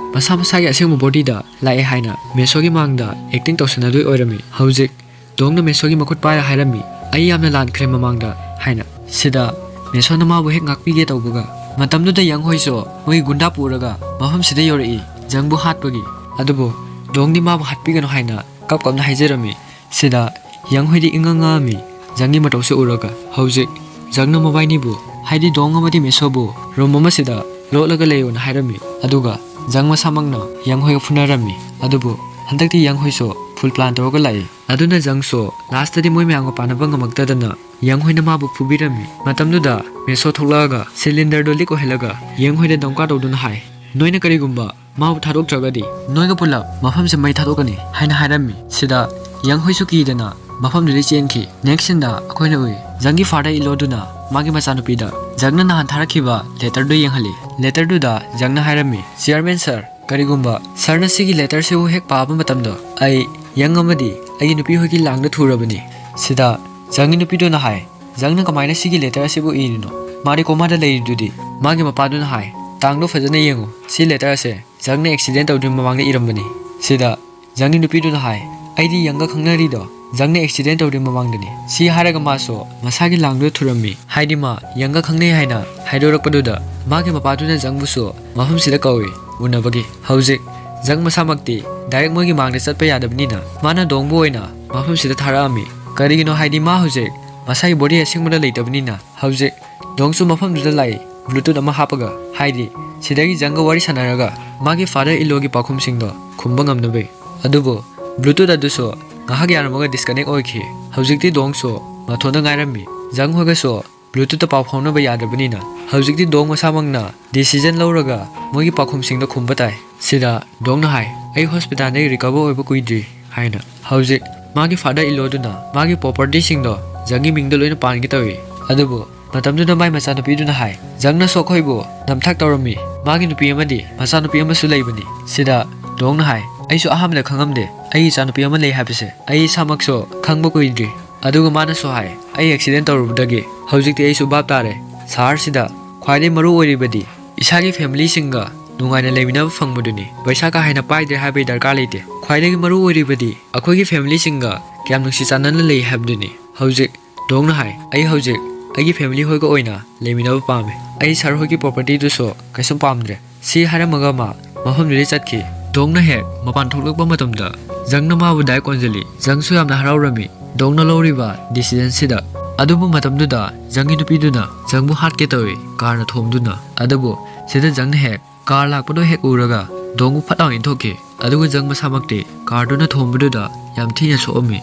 ꯃꯁꯥ ꯃꯁꯥꯒꯤ ꯑꯁꯦꯡꯕ ꯕꯣꯗꯤꯗ ꯂꯥꯛꯑꯦ ꯍꯥꯏꯅ ꯃꯦꯁꯣꯒꯤ ꯃꯥꯡꯗ ꯑꯦꯛꯇꯤꯡ ꯇꯧꯁꯟꯅꯗꯣꯏ ꯑꯣꯏꯔꯝꯃꯤ꯫ ꯍꯧꯖꯤꯛ ꯗꯣꯡꯅ ꯃꯦꯁꯣꯒꯤ ꯃꯈꯨꯠ ꯄꯥꯏꯔ ꯍꯥꯏꯔꯝꯃꯤ, "ꯑꯩ ꯌꯥꯝꯅ ꯂꯥꯟꯈ꯭ꯔꯦ ꯃꯃꯥꯡꯗ" ꯍꯥꯏꯅ꯫ ꯁꯤꯗ ꯃꯦꯁꯣꯅ ꯃꯥꯕꯨ ꯍꯦꯛ ꯉꯥꯛꯄꯤꯒꯦ ꯇꯧꯕꯒ, ꯃꯇꯝꯗꯨꯗ ꯌꯪ ꯍꯣꯏꯁꯨ ꯃꯣꯏ ꯒꯨꯟꯗꯥ ꯄꯨꯔꯒ ꯃꯐꯝꯁꯤꯗ ꯌꯧꯔꯛꯏ, ꯖꯪꯕꯨ ꯍꯥꯠꯄꯒꯤ꯫ ꯑꯗꯨꯕꯨ ꯗꯣꯡꯗꯤ ꯃꯥꯕꯨ ꯍꯥꯠꯄꯤꯒꯅꯨ ꯍꯥꯏꯅ ꯀꯞ ꯀꯞꯅ ꯍꯥꯏꯖꯔꯝꯃꯤ꯫ ꯁꯤꯗ ꯌꯪ ꯍꯣꯏꯗꯤ ꯏꯉꯛ ꯉꯛꯑꯝꯃꯤ ꯖꯪꯒꯤ ꯃꯇꯧꯁꯦ ꯎꯔꯒ꯫ ꯍꯧꯖꯤꯛ ꯖꯪꯅ ꯃꯕꯥꯏꯅꯤꯕꯨ, ꯍꯥꯏꯗꯤ ꯗꯣꯡ ꯑꯃꯗꯤ ꯃꯦꯁꯣꯕꯨ ꯔꯨꯝ ꯑꯃꯁꯤꯗ ꯂꯣꯠꯂꯒ ꯂꯩꯌꯣꯅ ꯍꯥꯏꯔꯝꯃꯤ꯫ ꯑꯗꯨꯒ ꯖꯪ ꯃꯁꯥꯃꯛꯅ ꯌꯪ ꯍꯣꯏꯒ ꯐꯨꯅꯔꯝꯃꯤ꯫ ꯑꯗꯨꯕꯨ ꯍꯟꯗꯛꯇꯤ ꯌꯪ ꯍꯣꯏꯁꯨ ꯐꯨꯜ ꯄ꯭ꯂꯥꯟ ꯇꯧꯔꯒ ꯂꯥꯛꯏ꯫ ꯑꯗꯨꯅ ꯖꯪꯁꯨ ꯂꯥꯁꯇꯗꯤ ꯃꯣꯏ ꯃꯌꯥꯝꯒ ꯄꯥꯅꯕ ꯉꯝꯃꯛꯇꯗꯅ ꯌꯪ ꯍꯣꯏꯅ ꯃꯥꯕꯨ ꯐꯨꯕꯤꯔꯝꯃꯤ꯫ ꯃꯇꯝꯗꯨꯗ ꯃꯦꯁꯣ ꯊꯣꯛꯂꯛꯑꯒ ꯁꯤꯂꯤꯟꯗꯔꯗꯣ ꯂꯤꯛ ꯑꯣꯏꯍꯜꯂꯒ ꯌꯪ ꯍꯣꯏꯗ ꯗꯝꯀꯥ ꯇꯧꯗꯨꯅ ꯍꯥꯏ, "ꯅꯣꯏꯅ ꯀꯔꯤꯒꯨꯝꯕ ꯃꯥꯕꯨ ꯊꯥꯗꯣꯛꯇ꯭ꯔꯒꯗꯤ ꯅꯣꯏꯒ ꯄꯨꯜꯂꯞ ꯃꯐꯝꯁꯦ ꯃꯩ ꯊꯥꯗꯣꯛꯀꯅꯤ" ꯍꯥꯏꯅ ꯍꯥꯏꯔꯝꯃꯤ꯫ ꯁꯤꯗ ꯌꯪ ꯍꯣꯏꯁꯨ ꯀꯤꯗꯅ ꯃꯐꯝꯗꯨꯗꯩ ꯆꯦꯟꯈꯤ꯫ ꯅꯦꯛꯁ ꯁꯤꯟꯗ ꯑꯩꯈꯣꯏꯅ ꯎꯏ, ꯖꯪꯒꯤ ꯐꯥꯗꯔ ꯏꯂꯣꯗꯨꯅ ꯃꯥꯒꯤ ꯃꯆꯥꯅꯨꯄꯤꯗ ꯖꯪꯅ ꯅꯍꯥꯟ ꯊꯥꯔꯛꯈꯤꯕ ꯂꯦꯇꯔꯗꯨ ꯌꯦꯡꯍꯜꯂꯤ꯫ ꯂꯦꯇꯔꯗꯨꯗ ꯖꯪꯅ ꯍꯥꯏꯔꯝꯃꯤ, "ꯆꯤꯌꯔꯃꯦꯟ ꯁꯥꯔ, ꯀꯔꯤꯒꯨꯝꯕ ꯁꯥꯔꯅ ꯁꯤꯒꯤ ꯂꯦꯇꯔꯁꯤꯕꯨ ꯍꯦꯛ ꯄꯥꯕ ꯃꯇꯝꯗ ꯑꯩ ꯌꯪ ꯑꯃꯗꯤ ꯑꯩꯒꯤ ꯅꯨꯄꯤ ꯍꯣꯏꯒꯤ ꯂꯥꯡꯗ ꯊꯨꯔꯕꯅꯤ꯫" ꯁꯤꯗ ꯖꯪꯒꯤ ꯅꯨꯄꯤꯗꯨꯅ ꯍꯥꯏ, "ꯖꯪꯅ ꯀꯃꯥꯏꯅ ꯁꯤꯒꯤ ꯂꯦꯇꯔ ꯑꯁꯤꯕꯨ ꯏꯔꯤꯅꯣ? ꯃꯥꯗꯤ ꯀꯣꯃꯥꯗ ꯂꯩꯔꯤꯗꯨꯗꯤ?" ꯃꯥꯒꯤ ꯃꯄꯥꯗꯨꯅ ꯍꯥꯏ, "ꯇꯥꯡꯗꯣ ꯐꯖꯅ ꯌꯦꯡꯉꯨ, ꯁꯤ ꯂꯦꯇꯔ ꯑꯁꯦ ꯖꯪꯅ ꯑꯦꯛꯁꯤꯗꯦꯟ ꯇꯧꯗ꯭ꯔꯤ ꯃꯃꯥꯡꯗ ꯏꯔꯝꯕꯅꯤ꯫" ꯁꯤꯗ ꯖꯪꯒꯤ ꯅꯨꯄꯤꯗꯨꯅ ꯍꯥꯏ, "ꯑꯩꯗꯤ ꯌꯪꯒ ꯈꯪꯅꯔꯤꯗꯣ ꯖꯪꯅ ꯑꯦꯛꯁꯤꯗꯦꯟ ꯇꯧꯗ꯭ꯔꯤ ꯃꯃꯥꯡꯗꯅꯤ꯫" ꯁꯤ ꯍꯥꯏꯔꯒ ꯃꯥꯁꯨ ꯃꯁꯥꯒꯤ ꯂꯥꯡꯗꯨꯗ ꯊꯨꯔꯝꯃꯤ꯫ ꯍꯥꯏꯗꯤ ꯃꯥ ꯌꯪꯒ ꯈꯪꯅꯩ ꯍꯥꯏꯅ ꯍꯥꯏꯗꯣꯔꯛꯄꯗꯨꯗ ꯃꯥꯒꯤ ꯃꯄꯥꯗꯨꯅ ꯖꯪꯕꯨꯁꯨ ꯃꯐꯝꯁꯤꯗ ꯀꯧꯏ ꯎꯅꯕꯒꯤ꯫ ꯍꯧꯖꯤꯛ ꯖꯪ ꯃꯁꯥꯃꯛꯇꯤ ꯗꯥꯏꯔꯦꯛ ꯃꯣꯏꯒꯤ ꯃꯥꯡꯗ ꯆꯠꯄ ꯌꯥꯗꯕꯅꯤꯅ ꯃꯥꯅ ꯗꯣꯡꯕꯨ ꯑꯣꯏꯅ ꯃꯐꯝꯁꯤꯗ ꯊꯥꯔꯛꯑꯝꯃꯤ꯫ ꯀꯔꯤꯒꯤꯅꯣ ꯍꯥꯏꯗꯤ ꯃꯥ ꯍꯧꯖꯤꯛ ꯃꯁꯥꯒꯤ ꯕꯣꯗꯤ ꯑꯁꯦꯡꯕꯗ ꯂꯩꯇꯕꯅꯤꯅ꯫ ꯍꯧꯖꯤꯛ ꯗꯣꯡꯁꯨ ꯃꯐꯝꯗꯨꯗ ꯂꯥꯛꯏ, ꯕ꯭ꯂꯨꯇꯨꯠ ꯑꯃ ꯍꯥꯞꯄꯒ, ꯍꯥꯏꯗꯤ ꯁꯤꯗꯒꯤ ꯖꯪꯒ ꯋꯥꯔꯤ ꯁꯥꯟꯅꯔꯒ ꯃꯥꯒꯤ ꯐꯥꯗꯔ ꯏꯂꯣꯒꯤ ꯄꯥꯎꯈꯨꯝꯁꯤꯡꯗꯣ ꯈꯨꯝꯕ ꯉꯝꯅꯕ꯫ ꯑꯗꯨꯕꯨ ꯕ꯭ꯂꯨꯇꯨꯠ ꯑꯗꯨꯁꯨ ꯉꯥꯏꯍꯥꯛ ꯌꯥꯔꯝꯃꯒ ꯗꯤꯁꯀꯅꯦꯛ ꯑꯣꯏꯈꯤ꯫ ꯍꯧꯖꯤꯛꯇꯤ ꯗꯣꯡꯁꯨ ꯃꯊꯣꯟꯗ ꯉꯥꯏꯔꯝꯃꯤ꯫ ꯖꯪ ꯍꯣꯏꯒꯁꯨ ꯕ꯭ꯂꯨꯇꯨꯠꯇ ꯄꯥꯎ ꯐꯥꯎꯅꯕ ꯌꯥꯗ꯭ꯔꯕꯅꯤꯅ ꯍꯧꯖꯤꯛꯇꯤ ꯗꯣꯡ ꯃꯁꯥꯃꯛꯅ ꯗꯤꯁꯤꯖꯟ ꯂꯧꯔꯒ ꯃꯣꯏꯒꯤ ꯄꯥꯎꯈꯨꯝꯁꯤꯡꯗ ꯈꯨꯝꯕ ꯇꯥꯏ꯫ ꯁꯤꯗ ꯗꯣꯡꯅ ꯍꯥꯏ, "ꯑꯩ ꯍꯣꯁꯄꯤꯇꯥꯜꯗꯒꯤ ꯔꯤꯀꯚꯔ ꯑꯣꯏꯕ ꯀꯨꯏꯗ꯭ꯔꯤ" ꯍꯥꯏꯅ꯫ ꯍꯧꯖꯤꯛ ꯃꯥꯒꯤ ꯐꯥꯗꯔ ꯏꯂꯣꯗꯨꯅ ꯃꯥꯒꯤ ꯄ꯭ꯔꯣꯄꯔꯇꯤꯁꯤꯡꯗꯣ ꯖꯪꯒꯤ ꯃꯤꯡꯗ ꯂꯣꯏꯅ ꯄꯥꯟꯒꯦ ꯇꯧꯏ꯫ ꯑꯗꯨꯕꯨ ꯃꯇꯝꯗꯨꯗ ꯃꯥꯏ ꯃꯆꯥꯅꯨꯄꯤꯗꯨꯅ ꯍꯥꯏ, "ꯖꯪꯅꯁꯨ ꯑꯩꯈꯣꯏꯕꯨ ꯅꯝꯊꯥꯛ ꯇꯧꯔꯝꯃꯤ꯫ ꯃꯥꯒꯤ ꯅꯨꯄꯤ ꯑꯃꯗꯤ ꯃꯆꯥꯅꯨꯄꯤ ꯑꯃꯁꯨ ꯂꯩꯕꯅꯤ꯫" ꯁꯤꯗ ꯗꯣꯡꯅ ꯍꯥꯏ, "ꯑꯩꯁꯨ ꯑꯍꯥꯟꯕꯗ ꯈꯪꯉꯝꯗꯦ ꯑꯩꯒꯤ ꯏꯆꯥꯅꯨꯄꯤ ꯑꯃ ꯂꯩ ꯍꯥꯏꯕꯁꯦ꯫ ꯑꯩ ꯏꯁꯥꯃꯛꯁꯨ ꯈꯪꯕ ꯀꯨꯏꯗ꯭ꯔꯤ꯫" ꯑꯗꯨꯒ ꯃꯥꯅꯁꯨ ꯍꯥꯏ, "ꯑꯩ ꯑꯦꯛꯁꯤꯗꯦꯟ ꯇꯧꯔꯨꯕꯗꯒꯤ ꯍꯧꯖꯤꯛꯇꯤ ꯑꯩꯁꯨ ꯚꯥꯞ ꯇꯥꯔꯦ꯫ ꯁꯍꯔꯁꯤꯗ ꯈ꯭ꯋꯥꯏꯗꯒꯤ ꯃꯔꯨ ꯑꯣꯏꯔꯤꯕꯗꯤ ꯏꯁꯥꯒꯤ ꯐꯦꯃꯤꯂꯤꯁꯤꯡꯒ ꯅꯨꯡꯉꯥꯏꯅ ꯂꯩꯃꯤꯟꯅꯕ ꯐꯪꯕꯗꯨꯅꯤ꯫ ꯄꯩꯁꯥ ꯀꯥ ꯍꯦꯟꯅ ꯄꯥꯏꯗ꯭ꯔꯦ ꯍꯥꯏꯕꯒꯤ ꯗꯔꯀꯥꯔ ꯂꯩꯇꯦ꯫ ꯈ꯭ꯋꯥꯏꯗꯒꯤ ꯃꯔꯨ ꯑꯣꯏꯔꯤꯕꯗꯤ ꯑꯩꯈꯣꯏꯒꯤ ꯐꯦꯃꯤꯂꯤꯁꯤꯡꯒ ꯀꯌꯥꯝ ꯅꯨꯡꯁꯤ ꯆꯥꯟꯅꯅ ꯂꯩ ꯍꯥꯏꯕꯗꯨꯅꯤ꯫" ꯍꯧꯖꯤꯛ ꯗꯣꯡꯅ ꯍꯥꯏ, "ꯑꯩ ꯍꯧꯖꯤꯛ ꯑꯩꯒꯤ ꯐꯦꯃꯤꯂꯤ ꯍꯣꯏꯒ ꯑꯣꯏꯅ ꯂꯩꯃꯤꯟꯅꯕ ꯄꯥꯝꯃꯦ꯫ ꯑꯩ ꯁꯍꯔ ꯍꯣꯏꯒꯤ ꯄ꯭ꯔꯣꯄꯔꯇꯤꯗꯨꯁꯨ ꯀꯩꯁꯨꯝ ꯄꯥꯝꯗ꯭ꯔꯦ꯫" ꯁꯤ ꯍꯥꯏꯔꯝꯃꯒ ꯃꯥ ꯃꯐꯝꯗꯨꯗꯒꯤ ꯆꯠꯈꯤ꯫ ꯗꯣꯡꯅ ꯍꯦꯛ ꯃꯄꯥꯟ ꯊꯣꯛꯂꯛꯄ ꯃꯇꯝꯗ ꯖꯪꯅ ꯃꯥꯕꯨ ꯗꯥꯏꯔꯦꯛ ꯀꯣꯟꯁꯤꯜꯂꯤ꯫ ꯖꯪꯁꯨ ꯌꯥꯝꯅ ꯍꯔꯥꯎꯔꯝꯃꯤ ꯗꯣꯡꯅ ꯂꯧꯔꯤꯕ ꯗꯤꯁꯤꯖꯟꯁꯤꯗ꯫ ꯑꯗꯨꯕꯨ ꯃꯇꯝꯗꯨꯗ ꯖꯪꯒꯤ ꯅꯨꯄꯤꯗꯨꯅ ꯖꯪꯕꯨ ꯍꯥꯠꯀꯦ ꯇꯧꯏ ꯀꯥꯔꯅ ꯊꯣꯝꯗꯨꯅ꯫ ꯑꯗꯨꯕꯨ ꯁꯤꯗ ꯖꯪꯅ ꯍꯦꯛ ꯀꯥꯔ ꯂꯥꯛꯄꯗꯣ ꯍꯦꯛ ꯎꯔꯒ ꯗꯣꯡꯕꯨ ꯐꯠ ꯂꯥꯎꯅ ꯏꯟꯊꯣꯛꯈꯤ꯫ ꯑꯗꯨꯒ ꯖꯪ ꯃꯁꯥꯃꯛꯇꯤ ꯀꯥꯔꯗꯨꯅ ꯊꯣꯝꯕꯗꯨꯗ ꯌꯥꯝ ꯊꯤꯅ ꯁꯣꯛꯑꯝꯃꯤ꯫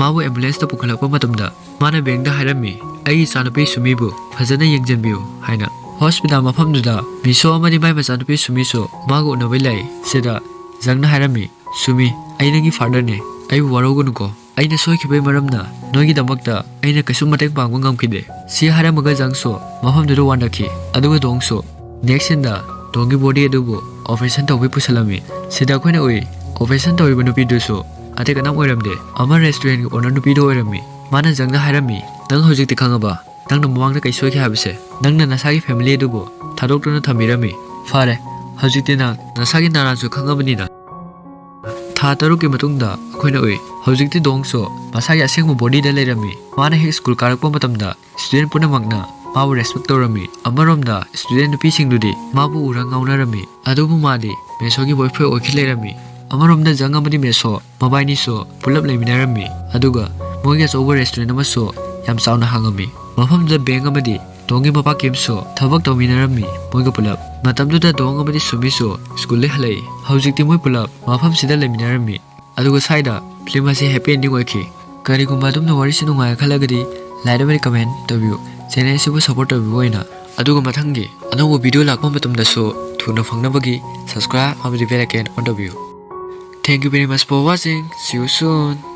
ꯃꯥꯕꯨ ꯑꯦꯝꯕꯨꯂꯦꯟꯁꯇ ꯄꯨꯈꯠꯂꯛꯄ ꯃꯇꯝꯗ ꯃꯥꯅ ꯕꯦꯡꯗ ꯍꯥꯏꯔꯝꯃꯤ, "ꯑꯩꯒꯤ ꯏꯆꯥꯅꯨꯄꯤ ꯁꯨꯃꯤꯕꯨ ꯐꯖꯅ ꯌꯦꯡꯁꯤꯟꯕꯤꯌꯨ" ꯍꯥꯏꯅ꯫ ꯍꯣꯁꯄꯤꯇꯥꯜ ꯃꯐꯝꯗꯨꯗ ꯃꯤꯁꯣ ꯑꯃꯗꯤ ꯃꯥꯏ ꯃꯆꯥꯅꯨꯄꯤ ꯁꯨꯃꯤꯁꯨ ꯃꯥꯒ ꯎꯅꯕꯩ ꯂꯥꯛꯏ꯫ ꯁꯤꯗ ꯖꯪꯅ ꯍꯥꯏꯔꯝꯃꯤ, "ꯁꯨꯃꯤ, ꯑꯩ ꯅꯪꯒꯤ ꯐꯥꯗꯔꯅꯦ, ꯑꯩꯕꯨ ꯋꯥꯔꯧꯒꯅꯨꯀꯣ꯫ ꯑꯩꯅ ꯁꯣꯏꯈꯤꯕꯩ ꯃꯔꯝꯅ ꯅꯣꯏꯒꯤꯗꯃꯛꯇ ꯑꯩꯅ ꯀꯩꯁꯨꯝ ꯃꯇꯦꯡ ꯄꯥꯡꯕ ꯉꯝꯈꯤꯗꯦ꯫" ꯁꯤ ꯍꯥꯏꯔꯝꯃꯒ ꯖꯪꯁꯨ ꯃꯐꯝꯗꯨꯗ ꯋꯥꯟꯊꯈꯤ꯫ ꯑꯗꯨꯒ ꯗꯣꯡꯁꯨ ꯅꯦꯛꯁ ꯁꯤꯟꯗ ꯗꯣꯡꯒꯤ ꯕꯣꯗꯤ ꯑꯗꯨꯕꯨ ꯑꯣꯄꯔꯦꯁꯟ ꯇꯧꯕꯩ ꯄꯨꯁꯜꯂꯝꯃꯤ꯫ ꯁꯤꯗ ꯑꯩꯈꯣꯏꯅ ꯎꯏ, ꯑꯣꯄꯔꯦꯁꯟ ꯇꯧꯔꯤꯕ ꯅꯨꯄꯤꯗꯨꯁꯨ ꯑꯇꯩ ꯀꯅꯥꯝ ꯑꯣꯏꯔꯝꯗꯦ, ꯑꯃ ꯔꯦꯁꯇꯨꯔꯦꯟꯒꯤ ꯑꯣꯅꯔ ꯅꯨꯄꯤꯗꯣ ꯑꯣꯏꯔꯝꯃꯤ꯫ ꯃꯥꯅ ꯖꯪꯗ ꯍꯥꯏꯔꯝꯃꯤ, "ꯅꯪ ꯍꯧꯖꯤꯛꯇꯤ ꯈꯪꯉꯕ? ꯅꯪꯅ ꯃꯃꯥꯡꯗ ꯀꯩ ꯁꯣꯏꯈꯤ ꯍꯥꯏꯕꯁꯦ? ꯅꯪꯅ ꯅꯁꯥꯒꯤ ꯐꯦꯃꯤꯂꯤ ꯑꯗꯨꯕꯨ ꯊꯥꯗꯣꯛꯇꯨꯅ ꯊꯝꯕꯤꯔꯝꯃꯤ꯫ ꯐꯔꯦ, ꯍꯧꯖꯤꯛꯇꯤ ꯅꯪ ꯅꯁꯥꯒꯤ ꯅꯔꯥꯟꯁꯨ ꯈꯪꯉꯕꯅꯤꯅ꯫" ꯊꯥ ꯇꯔꯨꯛꯀꯤ ꯃꯇꯨꯡꯗ ꯑꯩꯈꯣꯏꯅ ꯎꯏ, ꯍꯧꯖꯤꯛꯇꯤ ꯗꯣꯡꯁꯨ ꯃꯁꯥꯒꯤ ꯑꯁꯦꯡꯕ ꯕꯣꯗꯤꯗ ꯂꯩꯔꯝꯃꯤ꯫ ꯃꯥꯅ ꯍꯦꯛ ꯁ꯭ꯀꯨꯜ ꯀꯥꯔꯛꯄ ꯃꯇꯝꯗ ꯁ꯭ꯇꯨꯗꯦꯟ ꯄꯨꯝꯅꯃꯛꯅ ꯃꯥꯕꯨ ꯔꯦꯁꯄꯦꯛ ꯇꯧꯔꯝꯃꯤ꯫ ꯑꯃꯔꯣꯝꯗ ꯁ꯭ꯇꯨꯗꯦꯟ ꯅꯨꯄꯤꯁꯤꯡꯗꯨꯗꯤ ꯃꯥꯕꯨ ꯎꯔ ꯉꯥꯎꯅꯔꯝꯃꯤ꯫ ꯑꯗꯨꯕꯨ ꯃꯥꯗꯤ ꯃꯦꯁꯣꯒꯤ ꯕꯣꯏꯐ꯭ꯔꯦꯟ ꯑꯣꯏꯈꯤ ꯂꯩꯔꯝꯃꯤ꯫ ꯑꯃꯔꯣꯝꯗ ꯖꯪ ꯑꯃꯗꯤ ꯃꯦꯁꯣ ꯃꯕꯥꯏꯅꯤꯁꯨ ꯄꯨꯂꯞ ꯂꯩꯃꯤꯟꯅꯔꯝꯃꯤ꯫ ꯑꯗꯨꯒ ꯃꯣꯏꯒꯤ ꯑꯆꯧꯕ ꯔꯦꯁꯇꯨꯔꯦꯟ ꯑꯃꯁꯨ ꯌꯥꯝ ꯆꯥꯎꯅ ꯍꯥꯡꯉꯝꯃꯤ꯫ ꯃꯐꯝꯗꯨꯗ ꯕꯦꯡ ꯑꯃꯗꯤ ꯗꯣꯡꯒꯤ ꯃꯄꯥ ꯀꯤꯝꯁꯨ ꯊꯕꯛ ꯇꯧꯃꯤꯟꯅꯔꯝꯃꯤ ꯃꯣꯏꯒ ꯄꯨꯂꯞ꯫ ꯃꯇꯝꯗꯨꯗ ꯗꯣꯡ ꯑꯃꯗꯤ ꯁꯨꯃꯤꯁꯨ ꯁ꯭ꯀꯨꯜꯗꯒꯤ ꯍꯜꯂꯛꯏ꯫ ꯍꯧꯖꯤꯛꯇꯤ ꯃꯣꯏ ꯄꯨꯂꯞ ꯃꯐꯝꯁꯤꯗ ꯂꯩꯃꯤꯟꯅꯔꯝꯃꯤ꯫ ꯑꯗꯨꯒ ꯁ꯭ꯋꯥꯏꯗ Film ꯑꯁꯤ happy ending ꯑꯣꯏꯈꯤ꯫ ꯀꯔꯤꯒꯨꯝꯕ ꯑꯗꯣꯝꯅ ꯋꯥꯔꯤꯁꯤ ꯅꯨꯡꯉꯥꯏ ꯈꯜꯂꯒꯗꯤ like ꯑꯃꯗꯤ comment ꯇꯧꯕꯤꯌꯨ, channel ꯑꯁꯤꯕꯨ support ꯇꯧꯕꯤꯕ ꯑꯣꯏꯅ꯫ ꯑꯗꯨꯒ ꯃꯊꯪꯒꯤ ꯑꯅꯧꯕ video ꯂꯥꯛꯄ ꯃꯇꯝꯗꯁꯨ ꯊꯨꯅ ꯐꯪꯅꯕꯒꯤ subscribe ꯑꯃꯗꯤ bell icon on ꯇꯧꯕꯤꯌꯨ꯫ Thank you very much for watching. See you soon.